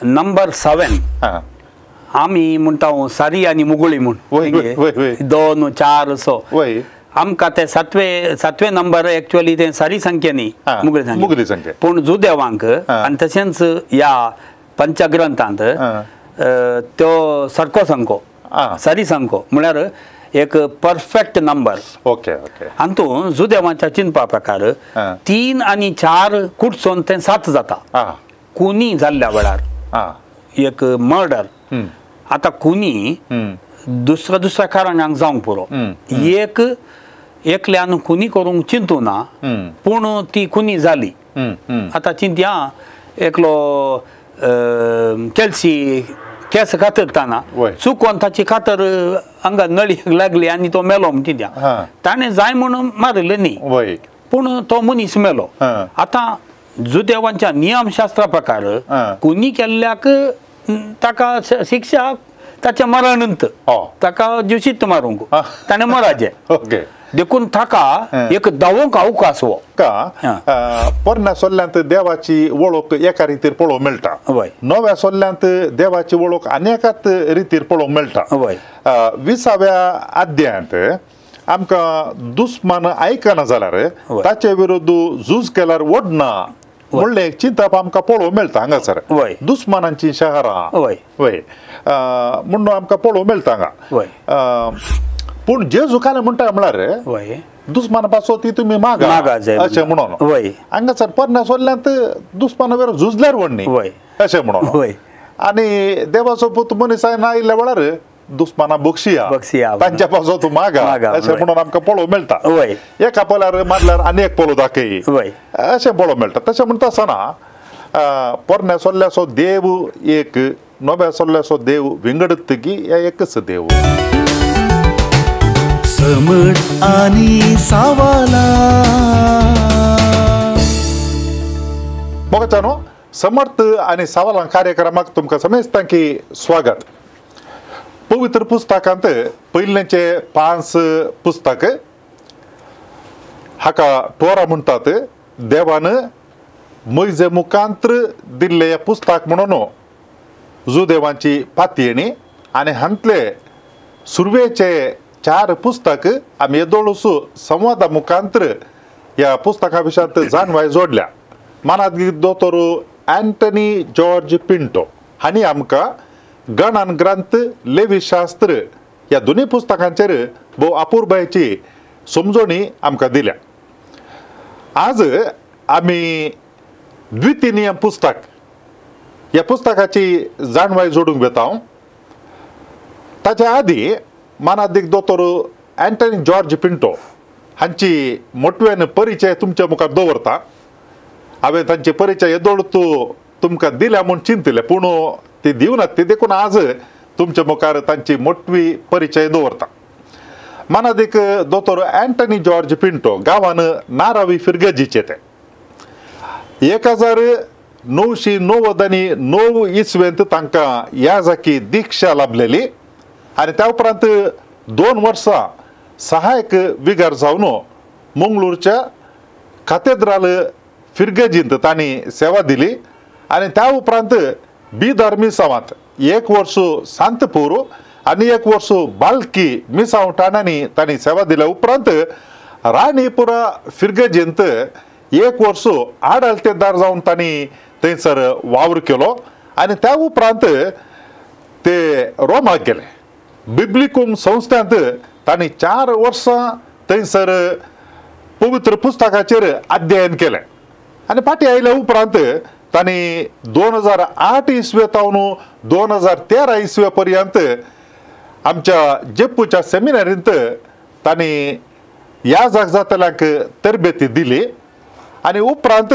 Number 7 आमी म्हणटा सारी आनी मुगुळी म्हूण 2 4 6 आमकां ते सातवे नंबर एक्चुअली ते सारी संख्या न्ही मुगळी संख्या पूण जुदेवांक आनी तशेंच ह्या पंचग्रंथांत त्यो सारको संको सारी संको म्हळ्यार एक परफेक्ट नंबर. ओके ओके हातूंत जुदेवांच्या चिंतपा प्रकार 3 आनी 4 कुटसून ते 7 जाता. कुनी जाल्ल्या वेळार एक मर्डर आतां कुनी दुसऱ्या दुसऱ्या कारणांक जावंक पुरो एक एकल्यान खुनी करूंक चिंतू ना पूण ती खुनी जाली. आतां चिंतया एकलो केल्सी केस कातरतना चुकोन ताची कातर हांगा नळयेक लागली आनी तो मेलो म्हण चिंतया ताणें जाय म्हणून मारिल्लें न्ही पूण तो मनीस मेलो. आतां जुदेवांच्या नियमशास्त्रा प्रकार खुनी केल्ल्याक ताका शिक्षा ताचें मरणंत ताका ज्युशीत मारूंक ताणें मराचें. ओके देखून ताका एक दावोंक अवकाश हो पोरण्या सोल्ल्यांत देवाची वळख एका रितीर पळोवंक मेळटा, नव्या सोल्ल्यांत देवाची वळख आनी एकाच रितीर पळोवंक मेळटा. 20व्या अध्यायांत आमकां दुस्मान आयकना जाल्यार ताचे विरुद्ध झूज केल्यार ओडना म्हणलें एक चिंतप आमकां पळोवंक मेळटा हांगासर. दुस्मानांची शहरां वय म्हणून आमकां पळोवंक मेळटा हांगा. पूण जेजू काल म्हणटा म्हळ्यार दुस्माना पासो ती तुमी मागा अशें म्हणून हांगासर पोरण्या सोल्ल्यांत दुस्माना वेर झुजल्यार व्हडनी अशें म्हणून आनी देवाचो पूत मनीस आयिल्ल्या वेळार दुस्माना बक्षिया तांच्या पासो तूं मागा अशें म्हणून आमकां पळोवंक मेळटा. एका पोल्यार मारल्यार आनी एक पोलो दाखय अशें पळोवंक मेळटा. तशें म्हणटा आसतना पोरण्या सोल्ल्याचो देव एक, नव्या सोल्ल्याचो देव विंगडत की एकच देव. समट आनी सावाला मोगाच्यानो समर्थ आनी सवालां कार्यक्रमाक तुमकां समेस्तांकी की स्वागत. पवित्र पुस्तकांत पयलेंचे 5 पुस्तक हाका टोरा म्हणटात. देवान मैजे मुखांत्र दिल्ले पुस्तक म्हणून जुदेवांची पातयेणी आनी हांतले सुरवेचे 4 पुस्तक आमी येदोळूस संवादा मुखांत्र ह्या पुस्तका विशयांत जाणवाय जोडल्या. मानादीक दोतोर अँटनी जॉर्ज पिंटो हांणी आमकां गणन ग्रंथ लेवीशास्त्र ह्या दोनूय पुस्तकांचेर भोव अपुरबायेची समजणी आमकां दिल्या. आज आमी द्वितीय नियम पुस्तक ह्या पुस्तकाची जाणवाय जोडूंक वेता. ताच्या आदीं मानादीक दोतोर अँटनी जॉर्ज पिंटो हांची मोटव्यान परिचय तुमच्या मुखार दवरता. हांवें तांचे परिचय येदोळ तूं तुमकां दिल्या म्हूण चिंतिल्लें पूण ती दिवनात ती देखून आज तुमच्या मुखार तांची मोटवी परिचय दवरता. मानादीक दोतोर अँटनी जॉर्ज पिंटो गांवान नारावी फिरगजीचे ते 1999 इसवेंत तांकां ह्या जाकी दीक्षा लाभलेली आनी त्या उपरांत 2 वर्सां सहायक विगार जावन मंगळूरच्या कातेद्राल फिरगजींत तांणी सेवा दिली आनी त्या उपरांत बिदर मिसांवांत 1 वर्स सांतपूर आनी 1 वर्स बालकी मिसांव ठाण्यांनी तांणी सेवा दिल्या उपरांत राणीपुरा फिरगजींत 1 वर्स आडलतेदार जावन तांणी थंयसर वावर केलो आनी त्या उपरांत ते रोमाक गेले. बिब्लिकूम संस्थांत तांणी 4 वर्सां थंयसर पवित्र पुस्तकाचेर अध्ययन केलें आनी फाटीं आयल्या उपरांत तांणी 2008 इसवे तावन 2013 इसवे पर्यंत आमच्या जेप्पूच्या सेमिनारींत तांणी ह्या जाग जातल्यांक तरबेती दिली आनी उपरांत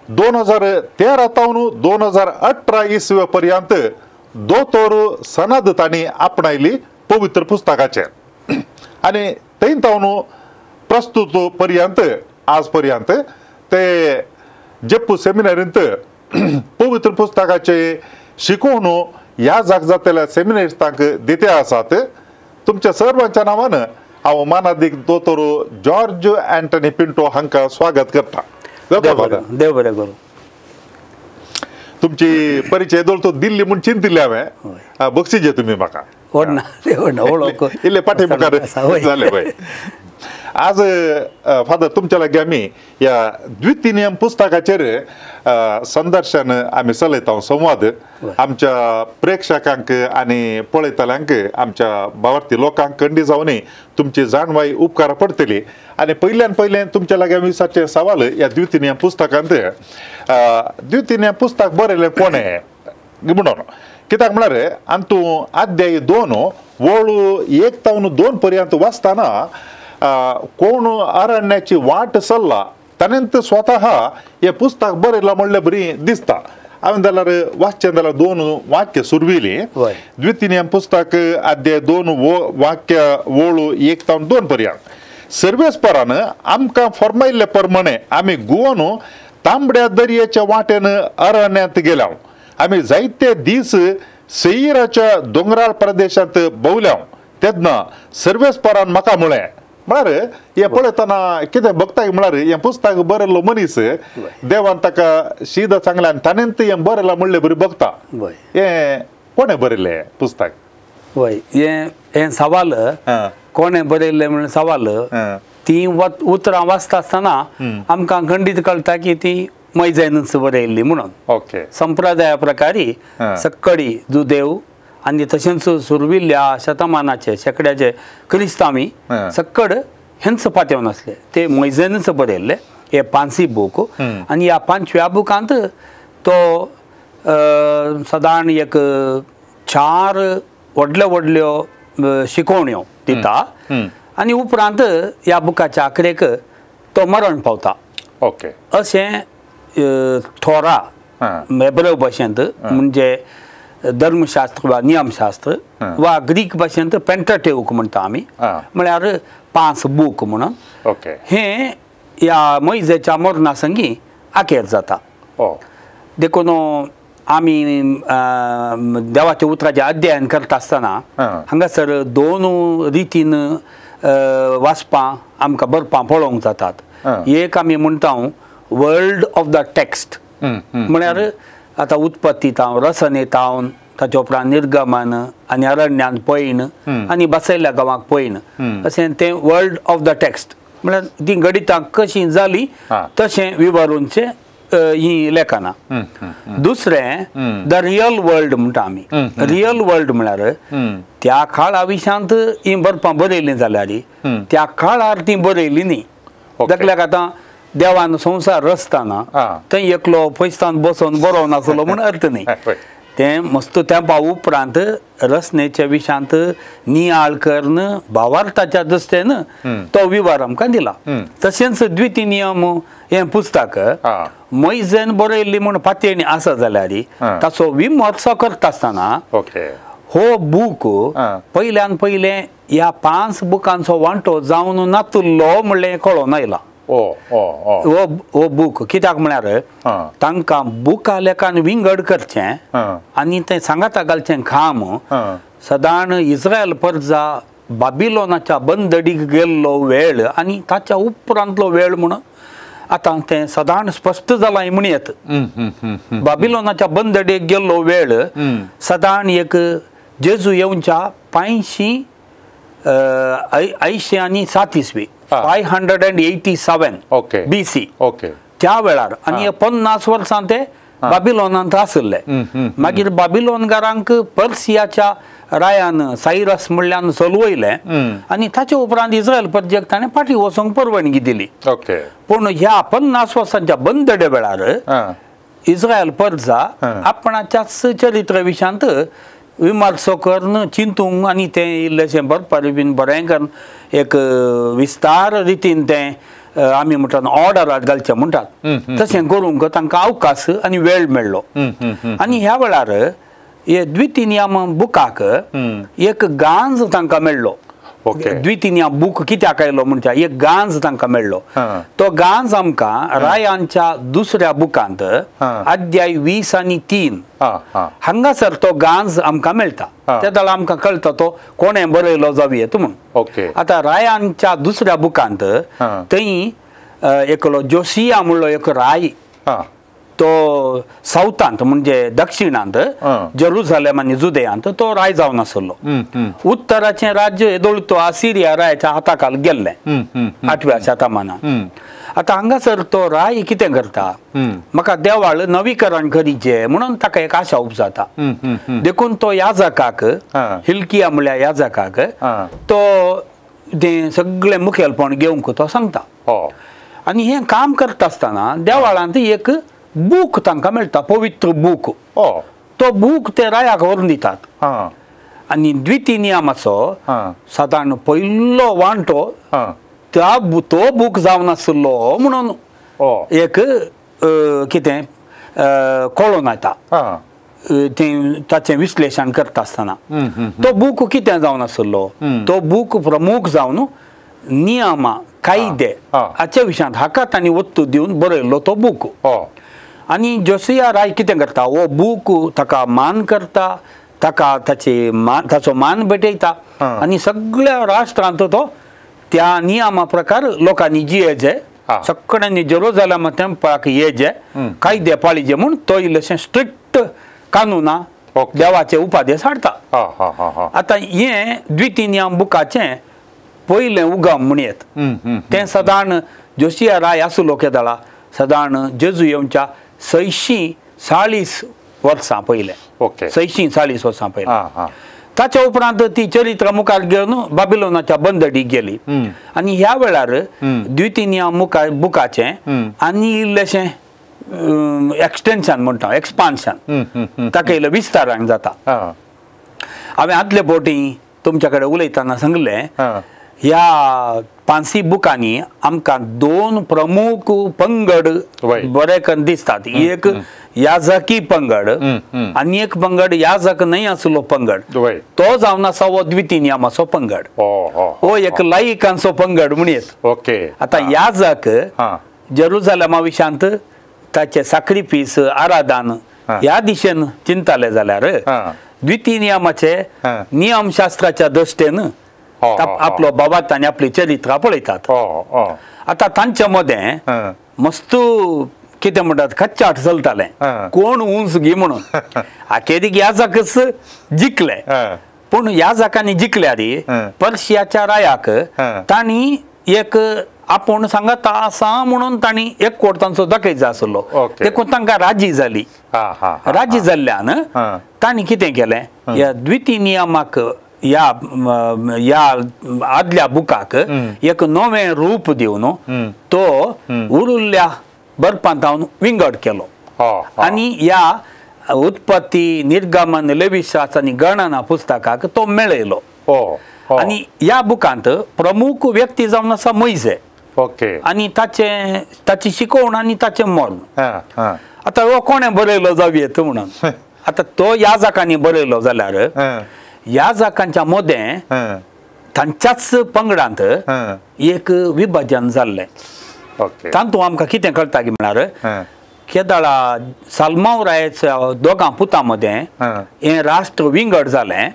2013 तावन 2018 इसवे पर्यंत दोतोर सनद तांणी आपणायली पवित्र पुस्तकाचेर आनी थंय तावन प्रस्तुत पर्यंत आज पर्यंत ते जेप्पू सेमिनारींत पवित्र पुस्तकाचे शिकोवन ह्या जाग जातल्या सेमिनारिस्तांक दिते आसात. तुमच्या सर्वांच्या नांवान हांव मानादीक दोतोर जॉर्ज अँटनी पिंटो हांकां स्वागत करता. देव बरें करूं. तुमची परिचय दवरतो दिल्ली म्हूण चिंतिल्ली हांवें बक्षीजे तुमी म्हाका इल्ले पाठी मुखार जाले. वय आज फादर तुमच्या लागीं आमी ह्या द्वितीय नियम पुस्तकाचेर संदर्शन आमी चलयता संवाद. आमच्या प्रेक्षकांक आनी पळयतल्यांक आमच्या भावार्थी लोकांक कंडी जावनी तुमची जाणवाय उपकारा पडटली. आनी पयल्यान पयलें तुमच्या लागीं आमी विचारचें सवाल ह्या द्वितीय नियम पुस्तकांत द्वितीय नियम पुस्तक बरयलें कोणें म्हणून कित्याक म्हळ्यार आनी तूं अध्याय 2 वळ 1 तावन 2 पर्यंत वाचतना कोण अरण्याची वाट चल्ला ताणें स्वतः हें पुस्तक बरयलां म्हणलें बरी दिसता. हांवें जाल्यार वाचचें जाल्यार 2 वाक्य सुरविली. द्वितीय नियम पुस्तक अध्याय 2 वाक्य वळ 1 तावन 2 पर्यंत सर्वेस्परान आमकां फर्मायल्ले प्रमाणे आमी गोवन तांबड्या दर्याच्या वाटेन अरण्यांत गेल्या. आमी जायते दीस सेईराच्या दोंगराळ प्रदेशांत भोंवल्या. तेन्ना सर्वेस्परान म्हाका म्हळें. म्हळ्यार हें पळयतना कितें बघता म्हळ्यार हें पुस्तक बरयल्लो मनीस देवान ताका शीद सांगलें आनी ताणें हें बरयलां म्हणलें बरी बघता. हें कोणें बरयलें पुस्तक? वय हें हें सवाल कोणें बरयल्लें म्हणून सवाल ती उतरां वाचता आसतना आमकां खंडीत कळटा की ती मैजैनच बरयल्ली म्हणून. ओके. संप्रदाया प्रकारी सक्कडी जुदेव आनी तशेंच सुरविल्ल्या शतमानाचे शेंकड्याचे क्रिस्तांवी सक्कड हेंच पातेवन आसले ते मैजैनच बरयल्ले हे पांची बूक. आनी ह्या पांचव्या बुकांत तो सदांच एक 4 व्हडल्यो व्हडल्यो शिकोवण्यो दिता आनी उपरांत ह्या बुकाच्या आखरेक तो मरण पावता. ओके. अशें थोरा हेब्रेव भाशेंत म्हणजे धर्मशास्त्र वा नियमशास्त्र वा ग्रीक भाशेंत पेंटाटेवक म्हणटा आमी, म्हळ्यार 5 बूक म्हणून. ओके. हें ह्या मैजेच्या मरणा संगी आखेर जाता. देखून आमी देवाच्या उतराचें अध्ययन करता आसतना हांगासर 2 रितीन वाचपां आमकां बरपां पळोवंक जातात. एक आमी म्हणटा वर्ल्ड ऑफ the text, म्हळ्यार आतां उत्पत्ती तावन रसने तावन ताच्या उपरांत निर्गमन आनी अरण्यान पयण आनी बसयल्ल्या गांवाक पयण अशें तें वर्ल्ड ऑफ the text म्हळ्यार तीं गणितां कशीं जालीं तशें विवरूनचें ही लेखनां. दुसरें the real world म्हणटा आमी. रियल वर्ल्ड म्हळ्यार त्या काळा विशांत हीं बरपां बरयलीं जाल्यार त्या काळार तीं बरयलीं न्ही. दाखल्याक आतां देवान संवसार रचतना थंय एकलो पयसान बसोवन बरोवन आसलो म्हूण अर्थ न्ही. तें मस्त तेंपा उपरांत रचनेच्या विशांत नियाळ करून भावार्थाच्या दृश्टेन तो विवर आमकां दिला. तशेंच द्वितीय नियम हें पुस्तक मैजेन बरयल्ली म्हूण पातयेणी आसा जाल्यार ताचो विमर्सो करता आसतना हो बूक पयल्यान पयलें ह्या 5 बुकांचो वांटो जावन नातुल्लो म्हणलें कळोन आयला. हो बूक कित्याक म्हळ्यार तांकां बुका लेखान विंगड करचें आनी तें सांगाता घालचें काम सदांच इस्रायल परजा बाबिलोनाच्या बंदडीक गेल्लो वेळ आनी ताच्या उपरांतलो वेळ म्हणून आतां तें सदांच स्पश्ट जालां म्हण येत. बाबिलोनाच्या बंदडीक गेल्लो वेळ सदांच एक जेजू येवच्या 587 इसवी 587 BC त्या वेळार आनी 50 वर्सां ते बाबिलोनांत आशिल्ले. मागीर बाबिलोनकारांक पर्सियाच्या रायान सायरस म्हणल्यान चलवयलें आनी ताचे उपरांत इस्रायल परजेक ताणें फाटीं वचूंक परवानगी दिली. पूण ह्या 50 वर्सांच्या बंदडे वेळार इस्रायल परजा आपणाच्याच चरित्र विशांत विमर्सो करून चिंतूंक आनी तें इल्लेशें बरपारी बीन बरें करून एक विस्तार रितीन तें आमी म्हणटात ऑर्डरात घालचें म्हणटात तशें करूंक तांकां अवकाश आनी वेळ मेळ्ळो. आनी ह्या वेळार हे द्वितीय नियम बुकाक एक गांज तांकां मेळ्ळो. द्वितीय नियम बूक कित्याक आयलो म्हणच्या एक गांज तांकां मेळ्ळो. तो गांज आमकां रायांच्या दुसऱ्या बुकांत अध्याय 20 आनी 3 हांगासर तो गांज आमकां मेळटा. त्या वेळार आमकां कळटा तो कोणें बरयलो जावं म्हूण. आतां रायांच्या दुसऱ्या बुकांत थंय एकलो जोसिया म्हणलो एक राय तो सावथांत म्हणजे दक्षिणांत जेरुजालेम आनी जुदेयांत तो राय जावन आसलो. उत्तराचें राज्य येदोळ तो आसिरिया रायाच्या हाताखाल गेल्लें 8व्या शतमानांत. आतां हांगासर तो राय कितें करता, म्हाका देवाळ नवीकरण करीचें म्हणून ताका एक आशा उपजाता. देखून तो याजकाक, हिल्किया म्हणल्यार याजकाक तो तें सगळें मुखेलपण घेवंक तो सांगता. आनी हें काम करता आसतना देवाळांत एक बूक तांकां मेळटा, पवित्र बूक. तो बूक ते रायाक व्हरून दितात. आनी द्वितीय नियमाचो सादारण पयलो वांटो त्या तो बूक जावन आसलो म्हणून एक कितें कळोन येता तें ताचें विश्लेशण करता आसतना. तो बूक कितें जावन आसलो, तो बूक प्रमुख जावन नियमा कायदे हाच्या विशयांत हाका तांणी वत्तू दिवन बरयल्लो तो बूक. आनी जोसिया राय कितें करता, हो बूक ताका मान करता, ताका ताची मान ताचो मान भेटयता आनी सगळ्या राष्ट्रांत तो त्या नियमा प्रकार लोकांनी जियेचे, सगळ्यांनी जेरुजालेमा तेंपाक येजे, कायदे पाळीचे म्हूण तो इल्लेशें स्ट्रिक्ट कानुना देवाचे उपादेश हाडटा. आतां हें द्वितीय नियम बुकाचें पयलें उगम म्हणयेत. तें सदांच जोसिया राय आसलो केदळा सदांच जेजू येवच्या 640 वर्सां पयलें, 640 वर्सां पयलें. ताच्या उपरांत ती चरित्र मुखार घेवन बाबिलोनाच्या बंदडीक गेली. आनी ह्या वेळार द्वितीय नियम बुकाचें आनी इल्लेशें एक्सटेन्शन म्हणटा, एक्सपान्शन, ताका इल्लें विस्तारान जाता. हांवें आदले फावटी तुमच्या कडेन उलयतना सांगलें, ह्या पांसी बुकांनी आमकां दोन प्रमुख पंगड बरे करून दिसतात. एक याजकी पंगड आनी एक पंगड याजक न्हय आसलो पंगड, तो जावन आसा हो द्वितीय नियमाचो पंगड, हो एक लायिकांचो पंगड म्हणयेत. आतां याजक जेरुजालेमा विशयांत ताचे साक्रिफीस आराधन ह्या दिशेन चिंताले जाल्यार द्वितीय नियमाचे नियमशास्त्राच्या दृश्टेन आपलो बाबात आनी आपली चरित्रां पळयतात. आतां तांच्या मदें मस्त कितें म्हणटात खच्चाट चलतालें, कोण उंच गी म्हणून. आखेरीक याजकच जिखले, पूण याजकांनी जिखल्यार पर्शियाच्या रायाक तांणी एक आपूण सांगता आसा म्हणून तांणी एक कोट तांचो दाखयचो आसलो, देखून तांकां राजी जाली. राजी जाल्ल्यान तांणी कितें केलें, ह्या द्वितीय नियमाक ह्या ह्या आदल्या बुकाक एक नवें रूप दिवन तो उरिल्ल्या बरपांत हांव विंगड केलो. आनी ह्या उत्पत्ती, निर्गमन, लेविशास्त्र आनी गणना पुस्तकाक तो मेळयलो. आनी ह्या बुकांत प्रमुख व्यक्ती जावन आसा मोयजे, आनी ताचें ताची शिकवण आनी ताचें मर्ण. आतां हो कोणें बरयलो जावं येत म्हणून, आतां तो याजकांनी बरयलो जाल्यार याजकांच्या मदें तांच्याच पंगडांत एक विभाजन जाल्लें. तातूंत आमकां कितें कळटा की म्हळ्यार केदळा साल्मांव रायाच्या दोगां पुतां मदें हें राष्ट्र विंगड जालें.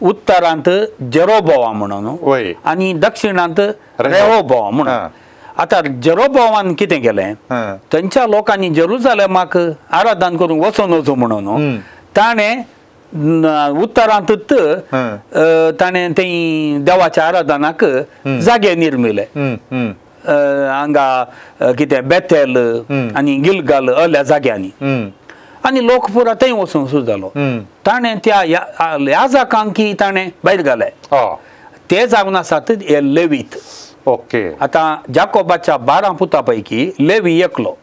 उत्तरांत जेरोबोवा म्हणून आनी दक्षिणांत रेहोबोवा म्हणून. आतां जेरोबोवान कितें केलें, थंयच्या लोकांनी जेरुजालेमाक आराधन करूंक वचोन वचूं म्हणून ताणें उत्तरांतच ताणें थंय देवाच्या आराधनाक जागे निर्मिले. हांगा कितें बेथेल आनी गिलगाल असल्या जाग्यांनी, आनी लोक पुरा थंय वचूंक सुरू जालो. ताणें त्या याजकांक ताणें भायर घाले, ते जावन आसात हे लेवीत. आतां जाकोबाच्या 12 पुतां पैकी लेवी एकलो,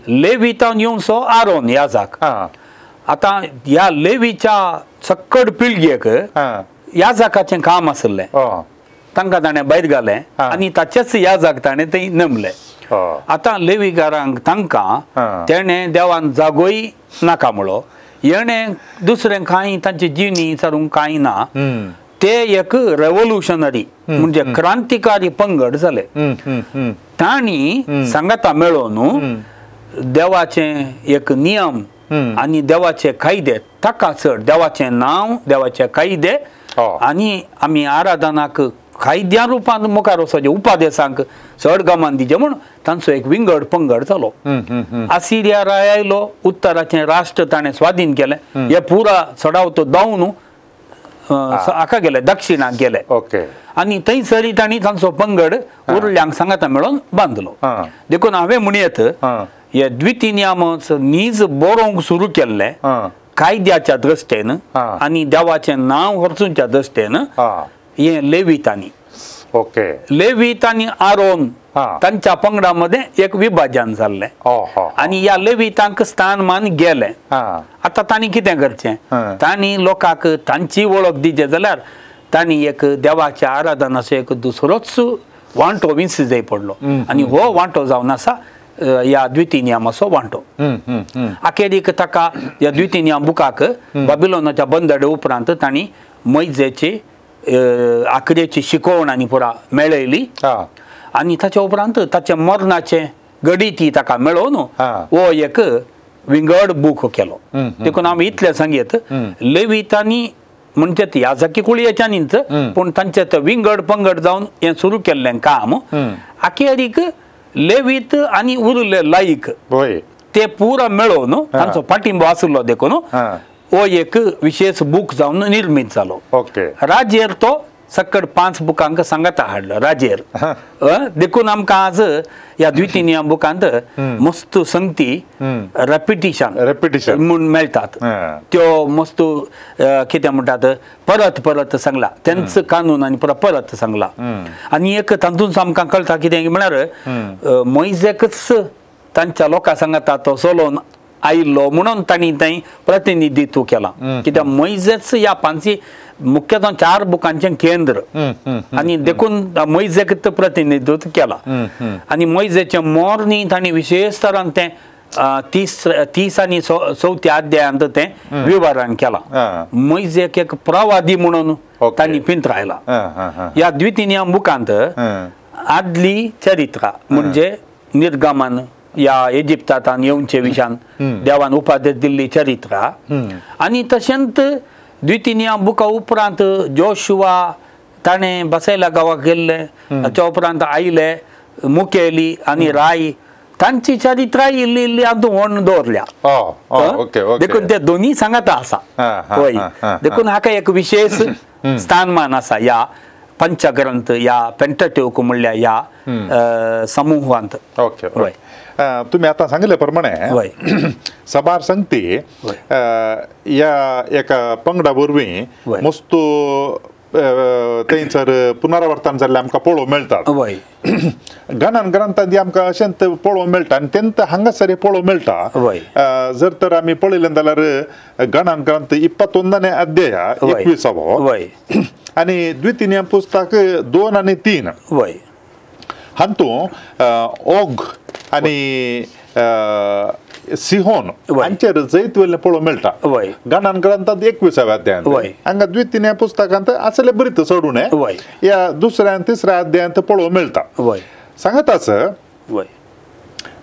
लेवीतान येवचो आरोन याजक. आतां ह्या लेवीच्या सक्कड पिळगेक याजकाचें काम आसलें, तांकां ताणें भायर घालें आनी ताचेच याजक ताणें थंय नेमले. आतां लेवीकारांक तांकां तेणें देवान जागोय नाका म्हणलो, हेणें दुसरें कांय तांची जिणी सारूंक कांय ना. ते एक रेवोल्युशनरी म्हणजे क्रांतिकारी पंगड जाले. तांणी सांगाता मेळोवन देवाचें एक नियम आनी देवाचे कायदे, ताका चड देवाचें नांव, देवाचे कायदे आनी आमी आराधनाक कायद्या रुपान मुखार वचपाचें उपादेसांक चड गमान दिचें म्हूण तांचो एक विंगड पंगड जालो. आसिरिया राय आयलो, उत्तराचें राष्ट्र ताणें स्वाधीन केलें, हे पुरा चडावतो दावन हाका गेले, दक्षिणाक गेले. आनी थंयसर तांणी तांचो पंगड उरल्यांक सांगाता मेळोवन बांदलो. देखून हांवें म्हणयत हे द्वितीय नीज बरोवंक सुरू केल्लें कायद्याच्या दृश्टेन आनी देवाचें नांव व्हरचुच्या दृश्टेन हे लेवितांनी. लेवीत आनी आरोन तांच्या पंगडा मदें एक विभाजन जाल्लें आनी ह्या लेवितांक स्थान मान गेलें. आतां तांणी कितें करचें, तांणी लोकांक तांची वळख दिचें जाल्यार तांणी एक देवाच्या आराधनाचो एक दुसरोच वांटो विंचो जाय पडलो आनी हो वांटो जावन आसा ह्या द्वितीय नियमाचो वांटो. अखेरीक ताका ह्या द्वितीय नियम बुकाक बाबिलोनाच्या बंदडे उपरांत तांणी मैजेची आखरेची शिकवण आनी पुरा मेळयली आनी ताच्या उपरांत ताच्या मरणाचें गणिती ताका मेळोवन हो एक विंगड बूक केलो. देखून आमी इतलें सांगयत, लेवितांनी म्हणजे याजकी कुळयेच्या न्हीच पूण तांचें ते विंगड पंगड जावन हें सुरू केल्लें काम अखेरीक लेवीत आनी उरिल्ले लायक ते पुरा मेळोवन तांचो पाठिंबो आशिल्लो देखून हो एक विशेष बूक जावन निर्मीत जालो. राजेर तो सकट 5 बुकांक सांगाता हाडलो राजेर. देखून आमकां आज ह्या द्वितीय नियम बुकांत मस्त संगती रेपिटिशन रेपिटिशन म्हूण मेळटात. त्यो मस्त कितें म्हणटात परत परत सांगला तेंच कानून आनी परत परत सांगला. आनी एक तातूंत आमकां कळटा कितें म्हळ्यार मोयजेकच तांच्या लोकां सांगाता तो चलोवन आयिल्लो म्हणून तांणी थंय प्रतिनिधित्व केलां. कित्याक मोयजेच ह्या पांची मुख्यतः 4 बुकांचें केंद्र आनी देखून मोयजेक प्रतिनिधित्व केलां. आनी मोयजेचें मोरनी तांणी विशेष तरान तें 30 आनी 4 अध्यायांत तें विवरण केलां. मोयजेक एक प्रवादी म्हणून तांणी पिंत्रायला. ह्या द्वितीय नियम बुकांत आदली चरित्रा म्हणजे निर्गमन या इजिप्तांत येवचे विशान देवान उपादेश दिल्ली चरित्रा आनी तशेंच द्वितीय नियम बुका उपरांत जोशुआ ताणें बसयला गांवाक गेल्ले, ताच्या उपरांत आयले मुखेली आनी राय तांची चरित्रा इल्ली इल्ली हातूंत व्हरून दवरल्या. देखून ते दोनूय सांगाता आसा. हय, देखून हाका एक विशेष स्थानमान आसा ह्या पंचग्रंथ ह्या पेंटाट्यूक म्हणल्यार ह्या समुहांत. ओके, तुम्ही आता सांगितले प्रमाणे सबार संगती या एका पंगडा वरवीं मस्त थंयसर पुनरावर्तन जाल्लें आमकां पळोवंक मेळटा. गणन ग्रंथांत आमकां अशेंच पळोवंक मेळटा आनी तेंत हांगासर पळोवंक मेळटा. जर तर आमी पळयलें जाल्यार गणन ग्रंथ 21 अध्याय 21 आनी द्वितीय नियम पुस्तक 2 आनी 3 हातूंत ओग आनी सिहोन हांचेर जैत वयलें पळोवंक मेळटा. गणन ग्रंथांत 21व्या अध्यायांत, हांगा द्वितीय नियम पुस्तकांत आसले बरीत चडून ह्या दुसऱ्या आनी तिसऱ्या अध्यायांत पळोवंक मेळटा. सांगताच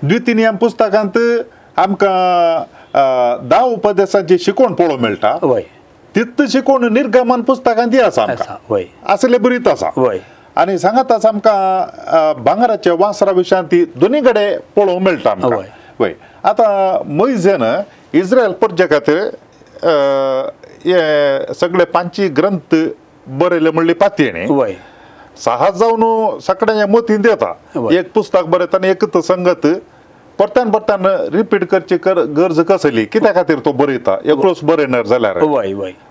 द्वितीय नियम पुस्तकांत आमकां 10 उपदेशांची शिकवण पळोवंक मेळटा. तितली शिकवण निर्गमन पुस्तकांत आसा आमकां आसले बरीत आसा. आनी सांगताच आमकां भांगराच्या वासरा विशयांत ती दोनी कडेन पळोवंक मेळटा आमकां. वय, आतां मोयजेन इस्रायल परजे खातीर हे सगळे 5 ग्रंथ बरयले म्हणली पातयेणी सहज जावन सगळ्यांच्या मतींत येता. एक पुस्तक बरयतना एकच संगत परत्यान परत्यान रिपीट करची गरज कसली, कित्या खातीर तो बरयता एकलोच बरयणार जाल्यार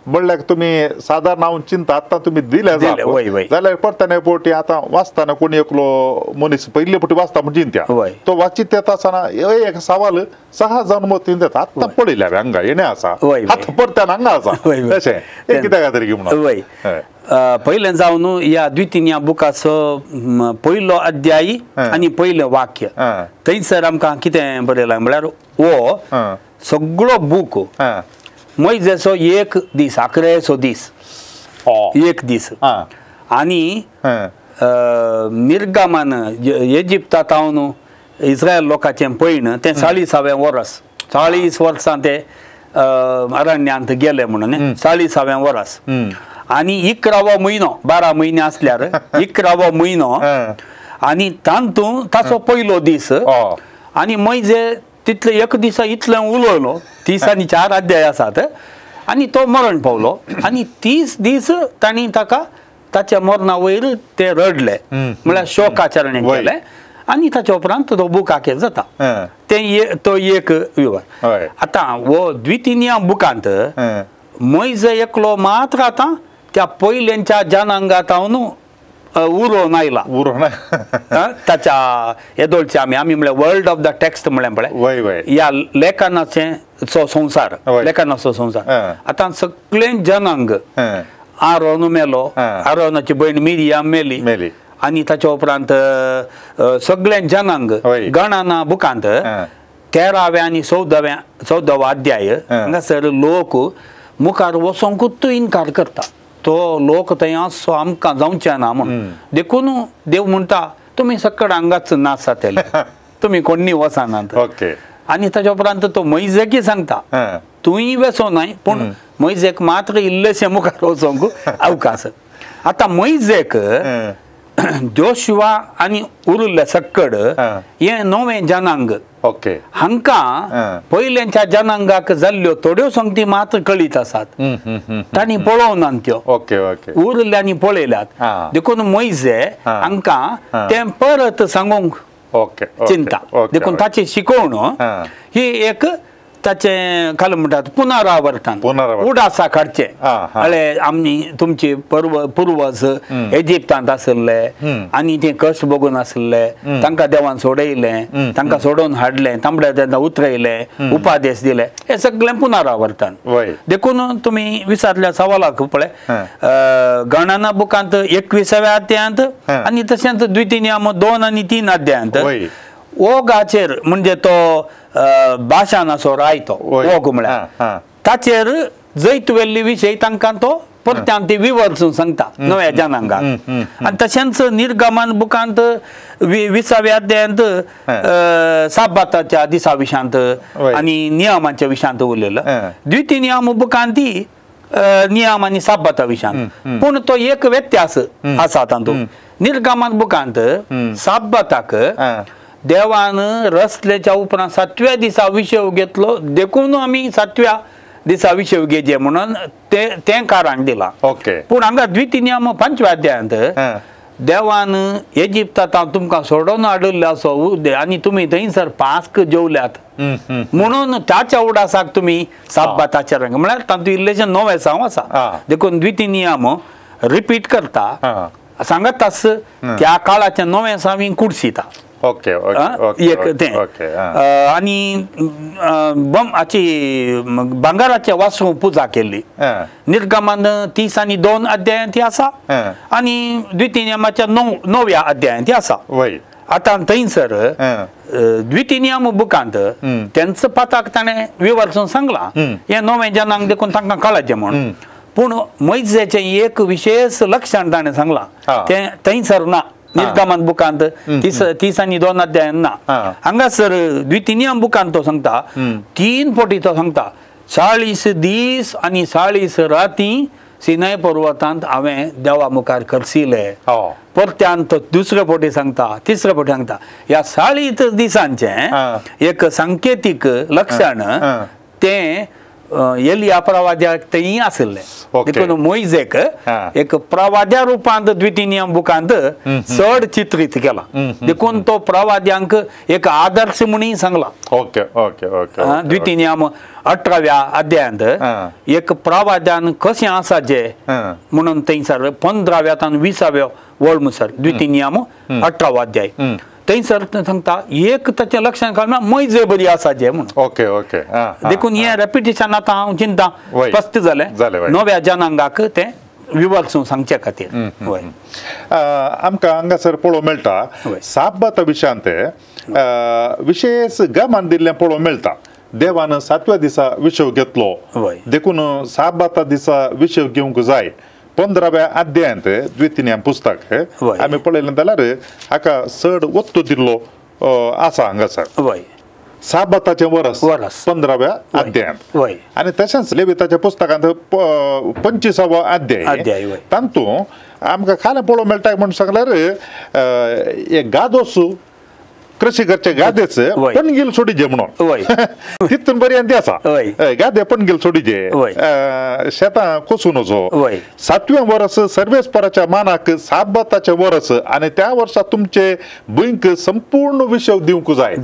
म्हणल्यार तुमी सादारण हांव चिंता आतां तुमी दिल्या जाल्यार परत्यान एक फावटी आतां वाचतना कोणी एकलो मनीस पयले फावटी वाचता म्हण चिंत्या तो वाचीत येता आसतना एक सवाल सहज जावन मतींत येता. आतां पळयल्या हांगा हेणें आसा, आतां परत्यान हांगा आसा, तशें हें कित्या खातीर म्हणून पयलें जावन ह्या द्वितीय नियम बुकाचो पयलो अध्याय आनी पयलें वाक्य थंयसर आमकां कितें बरयलां म्हळ्यार हो सगळो बूक मोयजेचो एक दीस आखरेचो दीस एक दीस आनी निर्गमन इजिप्तांत इस्रायल लोकांचें पयण तें 40व्या वर्स, 40 वर्सां ते अरण्यांत गेले म्हणून 40व्या वर्स. आनी 11वो म्हयनो 12 म्हयने आसल्यार 11वो म्हयनो आनी तातूंत ताचो पयलो दीस आनी मोयजे तितले एक दिसा इतलें उलयलो 30 आनी 4 अध्याय आसात आनी तो मरण पावलो आनी 30 दीस तांणी ताका ताच्या मरणा वयर ते रडले म्हळ्यार शोकाचरण केलें आनी ताच्या उपरांत तो बूक आखेर जाता ते तो एक विवर. आतां हो द्वितीय बुकांत मोयजे एकलो मात्र आतां त्या पयल्यांच्या जनांगांत उरोवन आयला ताच्या येदोळचे आमी आमी म्हळ्यार वर्ल्ड ऑफ the text म्हळ्यार पळय ह्या लेखनाचे संवसार लेखनाचो संवसार आतां सगळे जनांग आरोन मेलो आरोनाची भयण मिरियाम मेली आनी ताच्या उपरांत सगळे जनांग गणना बुकांत 13व्या आनी 14व्या अध्याय हांगासर लोक मुखार वचोंकूच इनकार करता तो लोक थंय असो आमकां जावचें ना म्हूण देखून देव म्हणटा तुमी सकड हांगाच नाच जातले तुमी कोण्णी वचनात. आनी ताच्या उपरांत तो मोयजेकय सांगता तूंय वेसो नाय पूण मोयजेक मात्र इल्लेशें मुखार वचोंक अवकाश. आतां मोयजेक जोशुआ आनी उरिल्ले सक्कड हें नवें जनांग हांकां पयल्यांच्या जनांगाक जाल्ल्यो थोड्यो संगती मात्र कळीत आसात तांणी पळोवनात त्यो उरिल्ल्यांनी पळयल्यात देखून मोयजे हांकां तें परत सांगूंक चिंता देखून ताची शिकवण ही एक ताचें काल म्हणटात पुनरावर्तन उडासा काडचें अळे आमी तुमचे पुर्वज इजिप्तांत आशिल्ले आनी ते कश्ट बघून आशिल्ले तांकां देवान सोडयलें तांकां सोडोवन हाडलें तांबड्या तेन्ना उतरयलें उपादेश दिले हें सगळें पुनरावर्तन. देखून तुमी विचारल्या सवालाक पळय गणना बुकांत 21व्या अध्यायांत आनी तशेंच द्वितीय 2 आनी 3 अध्यायांत ओगाचेर म्हणजे तो भाशणाचो रायतो ओग म्हळ्यार ताचेर जैत वेल्ली विशय तांकां तो परत्यान ती विवर्सून सांगता नव्या जनांगाक. आनी तशेंच निर्गमन बुकांत 20व्या अध्यायांत साबाताच्या दिसा विशांत आनी नियमाच्या विशांत उरलेलो द्वितीय नियम बुकांत ती नियम आनी साबाता विशांत पूण तो एक व्यत्यास आसा तातूंत निर्गमन बुकांत साबाताक देवान रसलेच्या उपरांत 7व्या दिसा विशय घेतलो देखून आमी 7व्या दिसा विशय घेजे म्हणून तें कारण दिलां. पूण हांगा द्वितीय नियम 5व्या अध्यायांत देवान इजिप्तांत तुमकां सोडोवन हाडिल्लो असो आनी तुमी थंयसर पास्क जेवल्यात म्हणून ताच्या उडासाक तुमी साबाताचे रंग म्हळ्यार तातूंत इल्लेशें नवें साव आसा देखून द्वितीय नियम रिपीट करता सांगतास त्या काळाचें नवें सावी कुडसिता. ओके एक तें आनी हाची भांगराच्या वासू पुजा केल्ली निर्गमन 30 आनी 2 अध्यायांत ती आसा आनी द्वितीय नियमाच्या 9व्या अध्यायांत ती आसा. आतां थंयसर द्वितीय नियम बुकांत तेंचो पाताक ताणें विवर्सून सांगलां हें नवें जनांक देखून तांकां कळचें म्हूण पूण मोयजेचें एक विशेश लक्षण ताणें सांगलां तें थंयसर ना निर्गमन बुकांत 30 आनी 2 अध्यायांत ना. हांगासर द्वितीय नियम बुकांत तो सांगता 3 पटी तो सांगता 40 दीस आनी 40 राती सिनाय पर्वतांत हांवें देवा मुखार खर्चिले. परत्यान तो दुसरे पटी सांगता तिसरे पटी सांगता ह्या 40 दिसांचें एक सांकेतीक लक्षण तें एलिया प्रवाद्याक तेंय आशिल्लें देखून मोयजेक एक प्रवाद्या रुपांत द्वितीय नियम बुकांत चड चित्रीत केला देखून तो प्रवाद्यांक एक आदर्श म्हणून सांगला. ओके ओके ओके द्वितीय नियम 18व्या अध्यायांत एक प्रवाद्यान कशें आसा जे म्हणून थंयसर 15व्या तान 20व्या वळ मुसर द्वितीय नियम 18वो अध्याय थंयसर सांगता एक ताचें लक्षण काडना मोयजे बरी आसा जे म्हणून. ओके ओके देखून हें रेपिटेशन आतां हांव चिंता स्पश्ट जालें नव्या जनांगाक तें विवर्सून सांगचे खातीर. आमकां हांगासर पळोवंक मेळटा साबाता विशयांत विशेश गमान दिल्लें पळोवंक मेळटा. देवान 7व्या दिसा विशय घेतलो देखून साबाता दिसा विशय घेवंक जाय. 15व्या अध्यायांत द्वितीय नियम पुस्तक आमी पळयलें जाल्यार हाका चड वत्तो दिल्लो आसा हांगासर. वय साबाताचें वरस 15व्या अध्यायांत. आनी तशेंच लेविताच्या पुस्तकांत 25वो अध्याय तातूंत आमकां खाला पळोवंक मेळटा म्हूण सांगल्यार एक गादोस कृषी करचे गादेच पणगील सोडीजे म्हणून तितून बरी आनी आसा गादे पणगील सोडीजे शेतां कोसून वचो. 7वें वरस सर्वेस्पराच्या मानाक साबाताचें वरस आनी त्या वर्सा तुमचे भुंयक संपूर्ण विशव दिवंक जाय,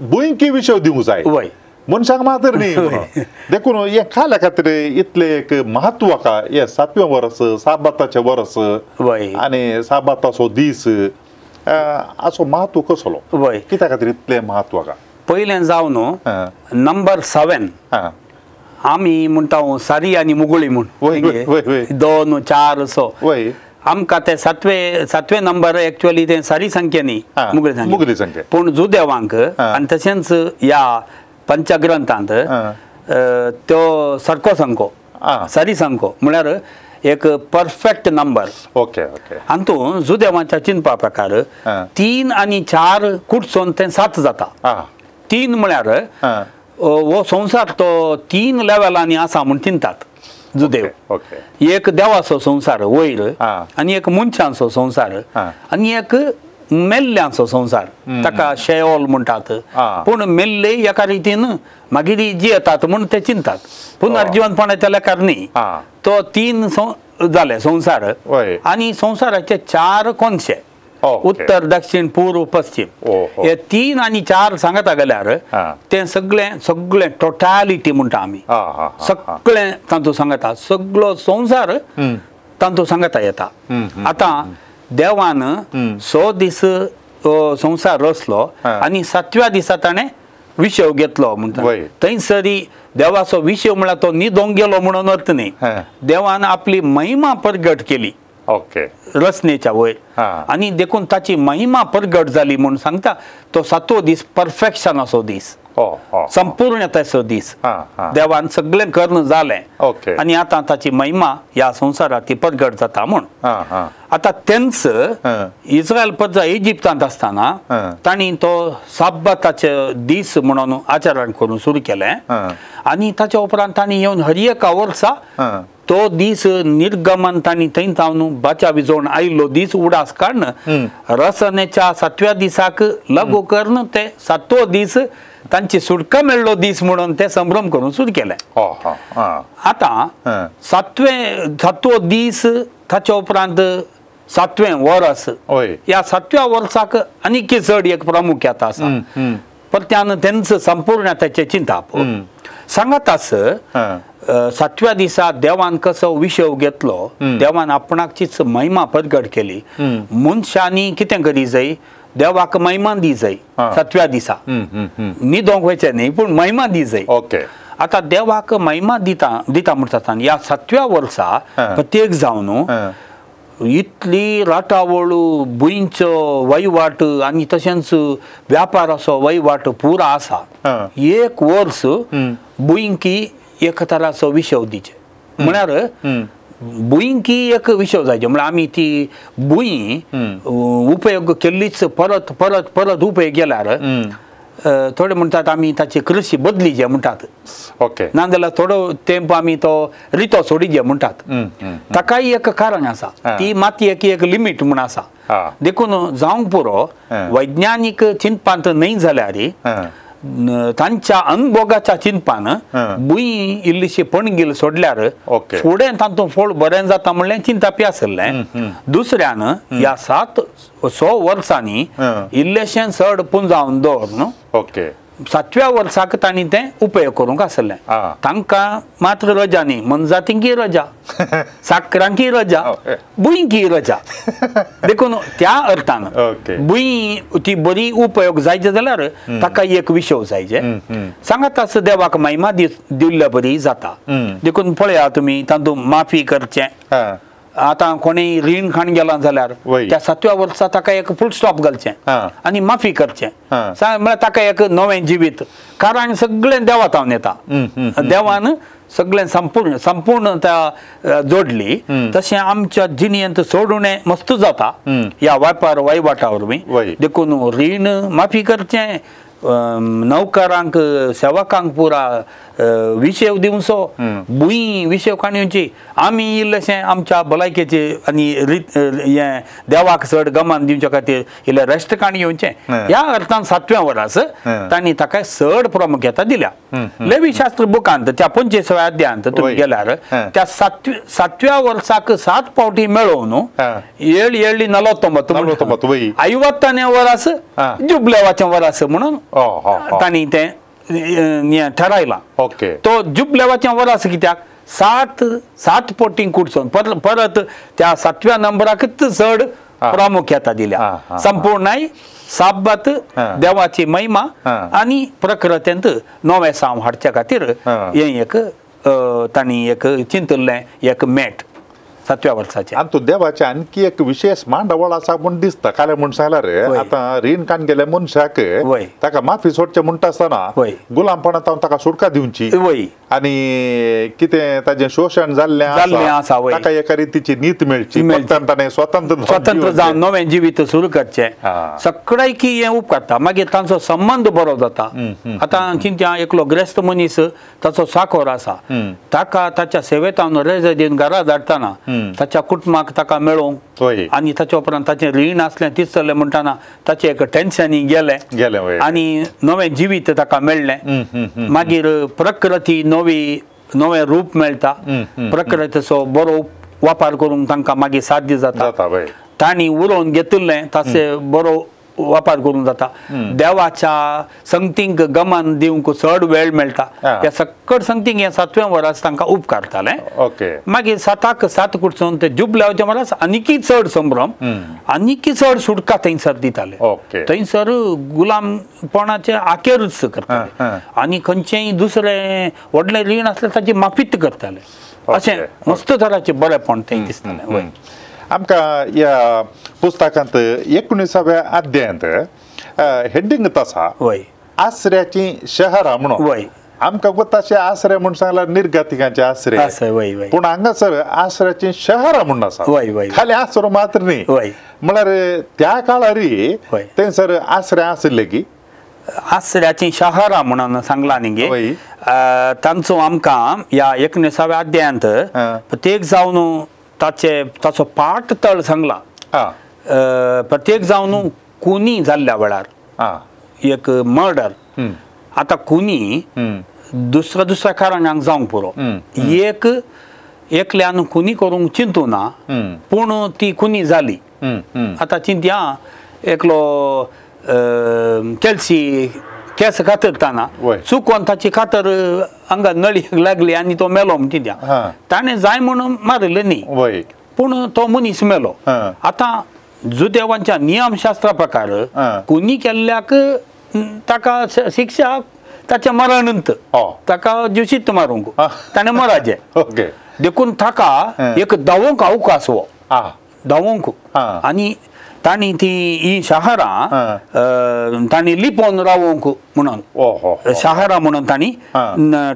भुंयकी विशव दिवंक जाय, मनशाक मात्र न्ही. देखून हें खाल्या खातीर इतलें एक महत्व आसा हें 7वें वरस साबाताचें वरस आनी साबाताचो दीस असो महत्व कसलो, कित्या खातीर इतलें महत्व आसा? पयलें जावन नंबर 7 आमी म्हणटा सारी आनी मुगुळी म्हूण 2 4 स आमकां ते सातवे नंबर एक्चुअली ते सारी संख्या न्ही, मुगली संख्या. पूण जुदेवांक आनी तशेंच ह्या पंचग्रंथांत त्यो सारको संको सारी संको म्हळ्यार एक परफेक्ट नंबर. ओके ओके हातूंत जुदेवांच्या चिंतपा प्रकार 3 आनी 4 कुटसून ते 7 जाता. 3 म्हळ्यार हो संवसार तो 3 लेवलांनी आसा म्हूण चिंतात जुदेव. एक देवाचो संवसार वयर आनी एक मनशांचो संवसार आनी एक मेल्ल्यांचो संवसार, ताका शेओल म्हणटात. पूण मेल्ले एका रितीन मागीर जियेतात म्हूण ते चिंतात, पुनर्जिवनपणाच्या लेखार न्ही. तो 3 जाले संवसार आनी संवसाराचे 4 कोनशे, उत्तर दक्षिण पूर्व पश्चिम, हे 3 आनी 4 सांगता गेल्यार ते सगळें सगळें टोटालिटी म्हणटा आमी, सगळें तातूंत सांगता, सगळो संवसार तातूंत सांगता येता. आतां देवान 100 दीस संवसार रचलो आनी 7व्या दिसा ताणें विशव घेतलो म्हणटा. थंयसरी देवाचो विशव म्हळ्यार तो न्हिदोंक गेलो म्हणून अर्थ न्ही, देवान आपली महिमा प्रगट केली रचनेच्या वयर आनी देखून ताची महिमा प्रगट जाली म्हूण सांगता. तो 7वो दीस परफेक्शनाचो दीस, संपूर्णतेचो दीस, देवान सगळें करून जालें आनी आतां ताची महिमा ह्या संवसारात ती प्रगट जाता म्हूण. आतां तेंच इस्रायल प्रजा इजिप्तांत आसतना तांणी तो साबाताचे दीस म्हणून आचरण करून सुरू केलें आनी ताच्या उपरांत तांणी येवन हर एका वर्सा तो दीस निर्गमन तांणी थंय जावन बाचा विजोवन आयिल्लो दीस उडास काडून रसनेच्या 7व्या दिसाक लागू करून ते 7वो दीस तांची सुटका मेळ्ळो दीस म्हणून ते संभ्रम करून सुरू केले. आतां 7वो दीस ताच्या उपरांत 7वें वरस, ह्या 7व्या वर्साक आनीक चड एक प्रामुख्यता आसा. परत्यान तेंच संपूर्ण ताचें चिंताप सांगात आस. 7व्या दिसा देवान कसो विशव घेतलो, देवान आपणाचीच महिमा प्रगट केली. मनशांनी कितें करी जाय, देवाक महिमा दी जाय 7व्या दिसा, न्हिदोंक वयचें न्ही पूण महिमा दी जाय. आतां देवाक महिमा दिता दिता म्हणटा ह्या 7व्या वर्सा प्रत्येक जावन इतली राटावळ भुंयचो वहिवाट आनी तशेंच व्यापाराचो वहिवाट पुरा आसा. एक वर्स भुंयकी एक तराचो विशव दिचे म्हळ्यार भुंयकी एक विशव जायचे म्हळ्यार आमी ती भूंय उपयोग केल्लीच परत परत परत उपयोग केल्यार थोडे म्हणटात आमी ताची कृषी बदली जे म्हणटात, ओके, नाजाल्यार थोडो तेंप आमी तो रितो सोडी जे म्हणटात. ताकाय एक कारण आसा, ती मातयेक एक लिमीट म्हूण आसा. देखून जावंक पुरो वैज्ञानीक चिंतपांत न्हय जाल्यार तांच्या अनुभोगाच्या चिंतपान भूंय इल्लीशी पणगील सोडल्यार फुडें तातूंत फळ बरें जाता म्हणलें चिंतापी आसलें. दुसऱ्यान ह्या 700 वर्सांनी इल्लेशें चड पुंजावन दवर ओके 7व्या वर्साक तांणी तें उपयोग करूंक आसलें. तांकां मात्र रजा न्ही, मनजातींकी रजा, साकरांकी रजा, भुंयकी रजा. देखून त्या अर्थान भूंय ती बरी उपयोग जायचे जाल्यार ताका एक विशय जायचे. सांगात आसा देवाक महिमा दिल्ल्या बरी जाता. देखून पळया तुमी तातूंत माफी करचें. आतां कोणीय रीण खाण गेला जाल्यार त्या 7व्या वर्सा ताका एक फुल स्टॉप घालचें आनी माफी करचें, म्हळ्यार ताका एक नवें जिवीत. कारण सगळें देवा तावन येता, देवान सगळें संपूर्ण संपूर्णता जोडली. तशें आमच्या जिणेंत सोडून मस्त जाता ह्या वेपार वहिवाटा वरवीं. देखून रीण माफी करचें, नौकरांक सेवकांक पुरा विशेव दिवचो भूंय विशेव काणयेची आमी इल्लेशें आमच्या भलायकेचे आनी हें देवाक चड गमान दिवच्या खातीर इल्लें रेस्ट काणी येवचें ह्या अर्थान सातव्या वरास तांणी ताका चड प्रामुख्यता दिल्या. लेवीशास्त्र बुकांत त्या 25व्या अध्यायांत तुमी गेल्यार त्या सातव्या वर्साक 7 पावटी मेळोवन 7 7 49 50 वरास जुबलेवाचें वरास म्हणून तांणी तें ठरायला. तो जुबलेवाचें वरास कित्याक 7 7 पटीं कुडसून परत त्या 7व्या नंबराकच चड प्रामुख्यता दिल्या. संपूर्णाय साब्बात देवाची महिमा आनी प्रकृतेंत नवें साव हाडच्या खातीर हें एक तांणी एक चिंतिल्लें एक मेट 7व्या वर्साचें. आनी तूं देवाचें आणखी एक विशेष मांडावळ आसा म्हूण दिसता. काल म्हूण सांगल्यार आतां रीण काण गेल्या मनशाक ताका माफी सोडचें म्हणटा आसतना गुलामपणांत ताका सुटका दिवची आनी कितें ताजें शोशण जाल्लें आसा ताका एका रितीची नीत मेळची, ताणें स्वतंत्र स्वतंत्र जावन नवें जिवीत सुरू करचें. सगळ्याकी हें उपकारता. मागीर तांचो संबंद बरो जाता. आतां चिंत्या एकलो ग्रेस्त मनीस ताचो साकोर आसा ताका ताच्या सेवेतावन रेज दिवन घरा धाडटना ताच्या कुटुंबाक ताका मेळोवंक आनी ताच्या उपरांत ताचें रीण आसलें तिचलें म्हणटना ताचें एक टेन्शनूय गेलें गेलें आनी नवें जिवीत ताका मेळ्ळें. मागीर प्रकृती नवी नवें रूप मेळटा. प्रकृतीचो बरो वापर करूंक तांकां मागीर साध्य जाता. तांणी उलोवन घेतिल्लें ताचें बरो वापर करूंक जाता. देवाच्या संगतींक गमन दिवंक चड वेळ मेळटा. ह्या सकट संगतींक हें 7वें वरास तांकां उपकारतालें. मागीर 7 7 कुडसून ते जुबल्याच्या वरास आनीकय चड संभ्रम आनीकय चड सुटका थंयसर दिताले. थंयसर गुलामपणाचे आखेरूच करताले आनी खंयचेंय दुसरें व्हडलें रीण आसलें ताची माफीत करताले. अशें मस्त तराचें बरेंपण थंय दिसतालें. आमकां ह्या पुस्तकांत 19व्या अध्यायांत हेडिंग आसा आसऱ्याचीं शहरां म्हणून. आमकां गोताशे आसरे म्हूण सांगल्यार निर्गतिकांचे आसरे, पूण हांगासर आसऱ्याचीं शहरां म्हूण आसा. खाली आसरो मात्र न्ही, म्हळ्यार त्या काळार थंयसर आसरे आशिल्ले की आसऱ्याचीं शहरां म्हणून सांगलां न्ही गे. तांचो आमकां ह्या 19व्या अध्यायांत प्रत्येक जावन ताचे ताचो पाट तळ सांगला. प्रत्येक जावन कुनी जाल्ल्या वेळार एक मर्डर. आतां कुनी दुसऱ्या दुसऱ्या कारणांक जावंक पुरो. एक एकल्यान कुनी करूंक चिंतू ना पूण ती कुनी जाली. आतां चिंतया एकलो केलसी केस कातरतना चुकोन ताची कातर हांगा नळयेक लागली आनी तो मेलो म्हण चिंत्या. ताणें जाय म्हणून मारिल्लें न्ही पूण तो मनीस मेलो. आतां जुदेवांच्या नियमशास्त्रा प्रकार कुनी केल्ल्याक ताका शिक्षा ताचें मरणंत ताका ज्युशीत मारूंक ताणें मराचें. देखून ताका एक धांवूंक अवकाश हो धांवूंक आनी तांणी ती ही शहरां तांणी लिपोवन रावोंक म्हणून शहरां म्हणून तांणी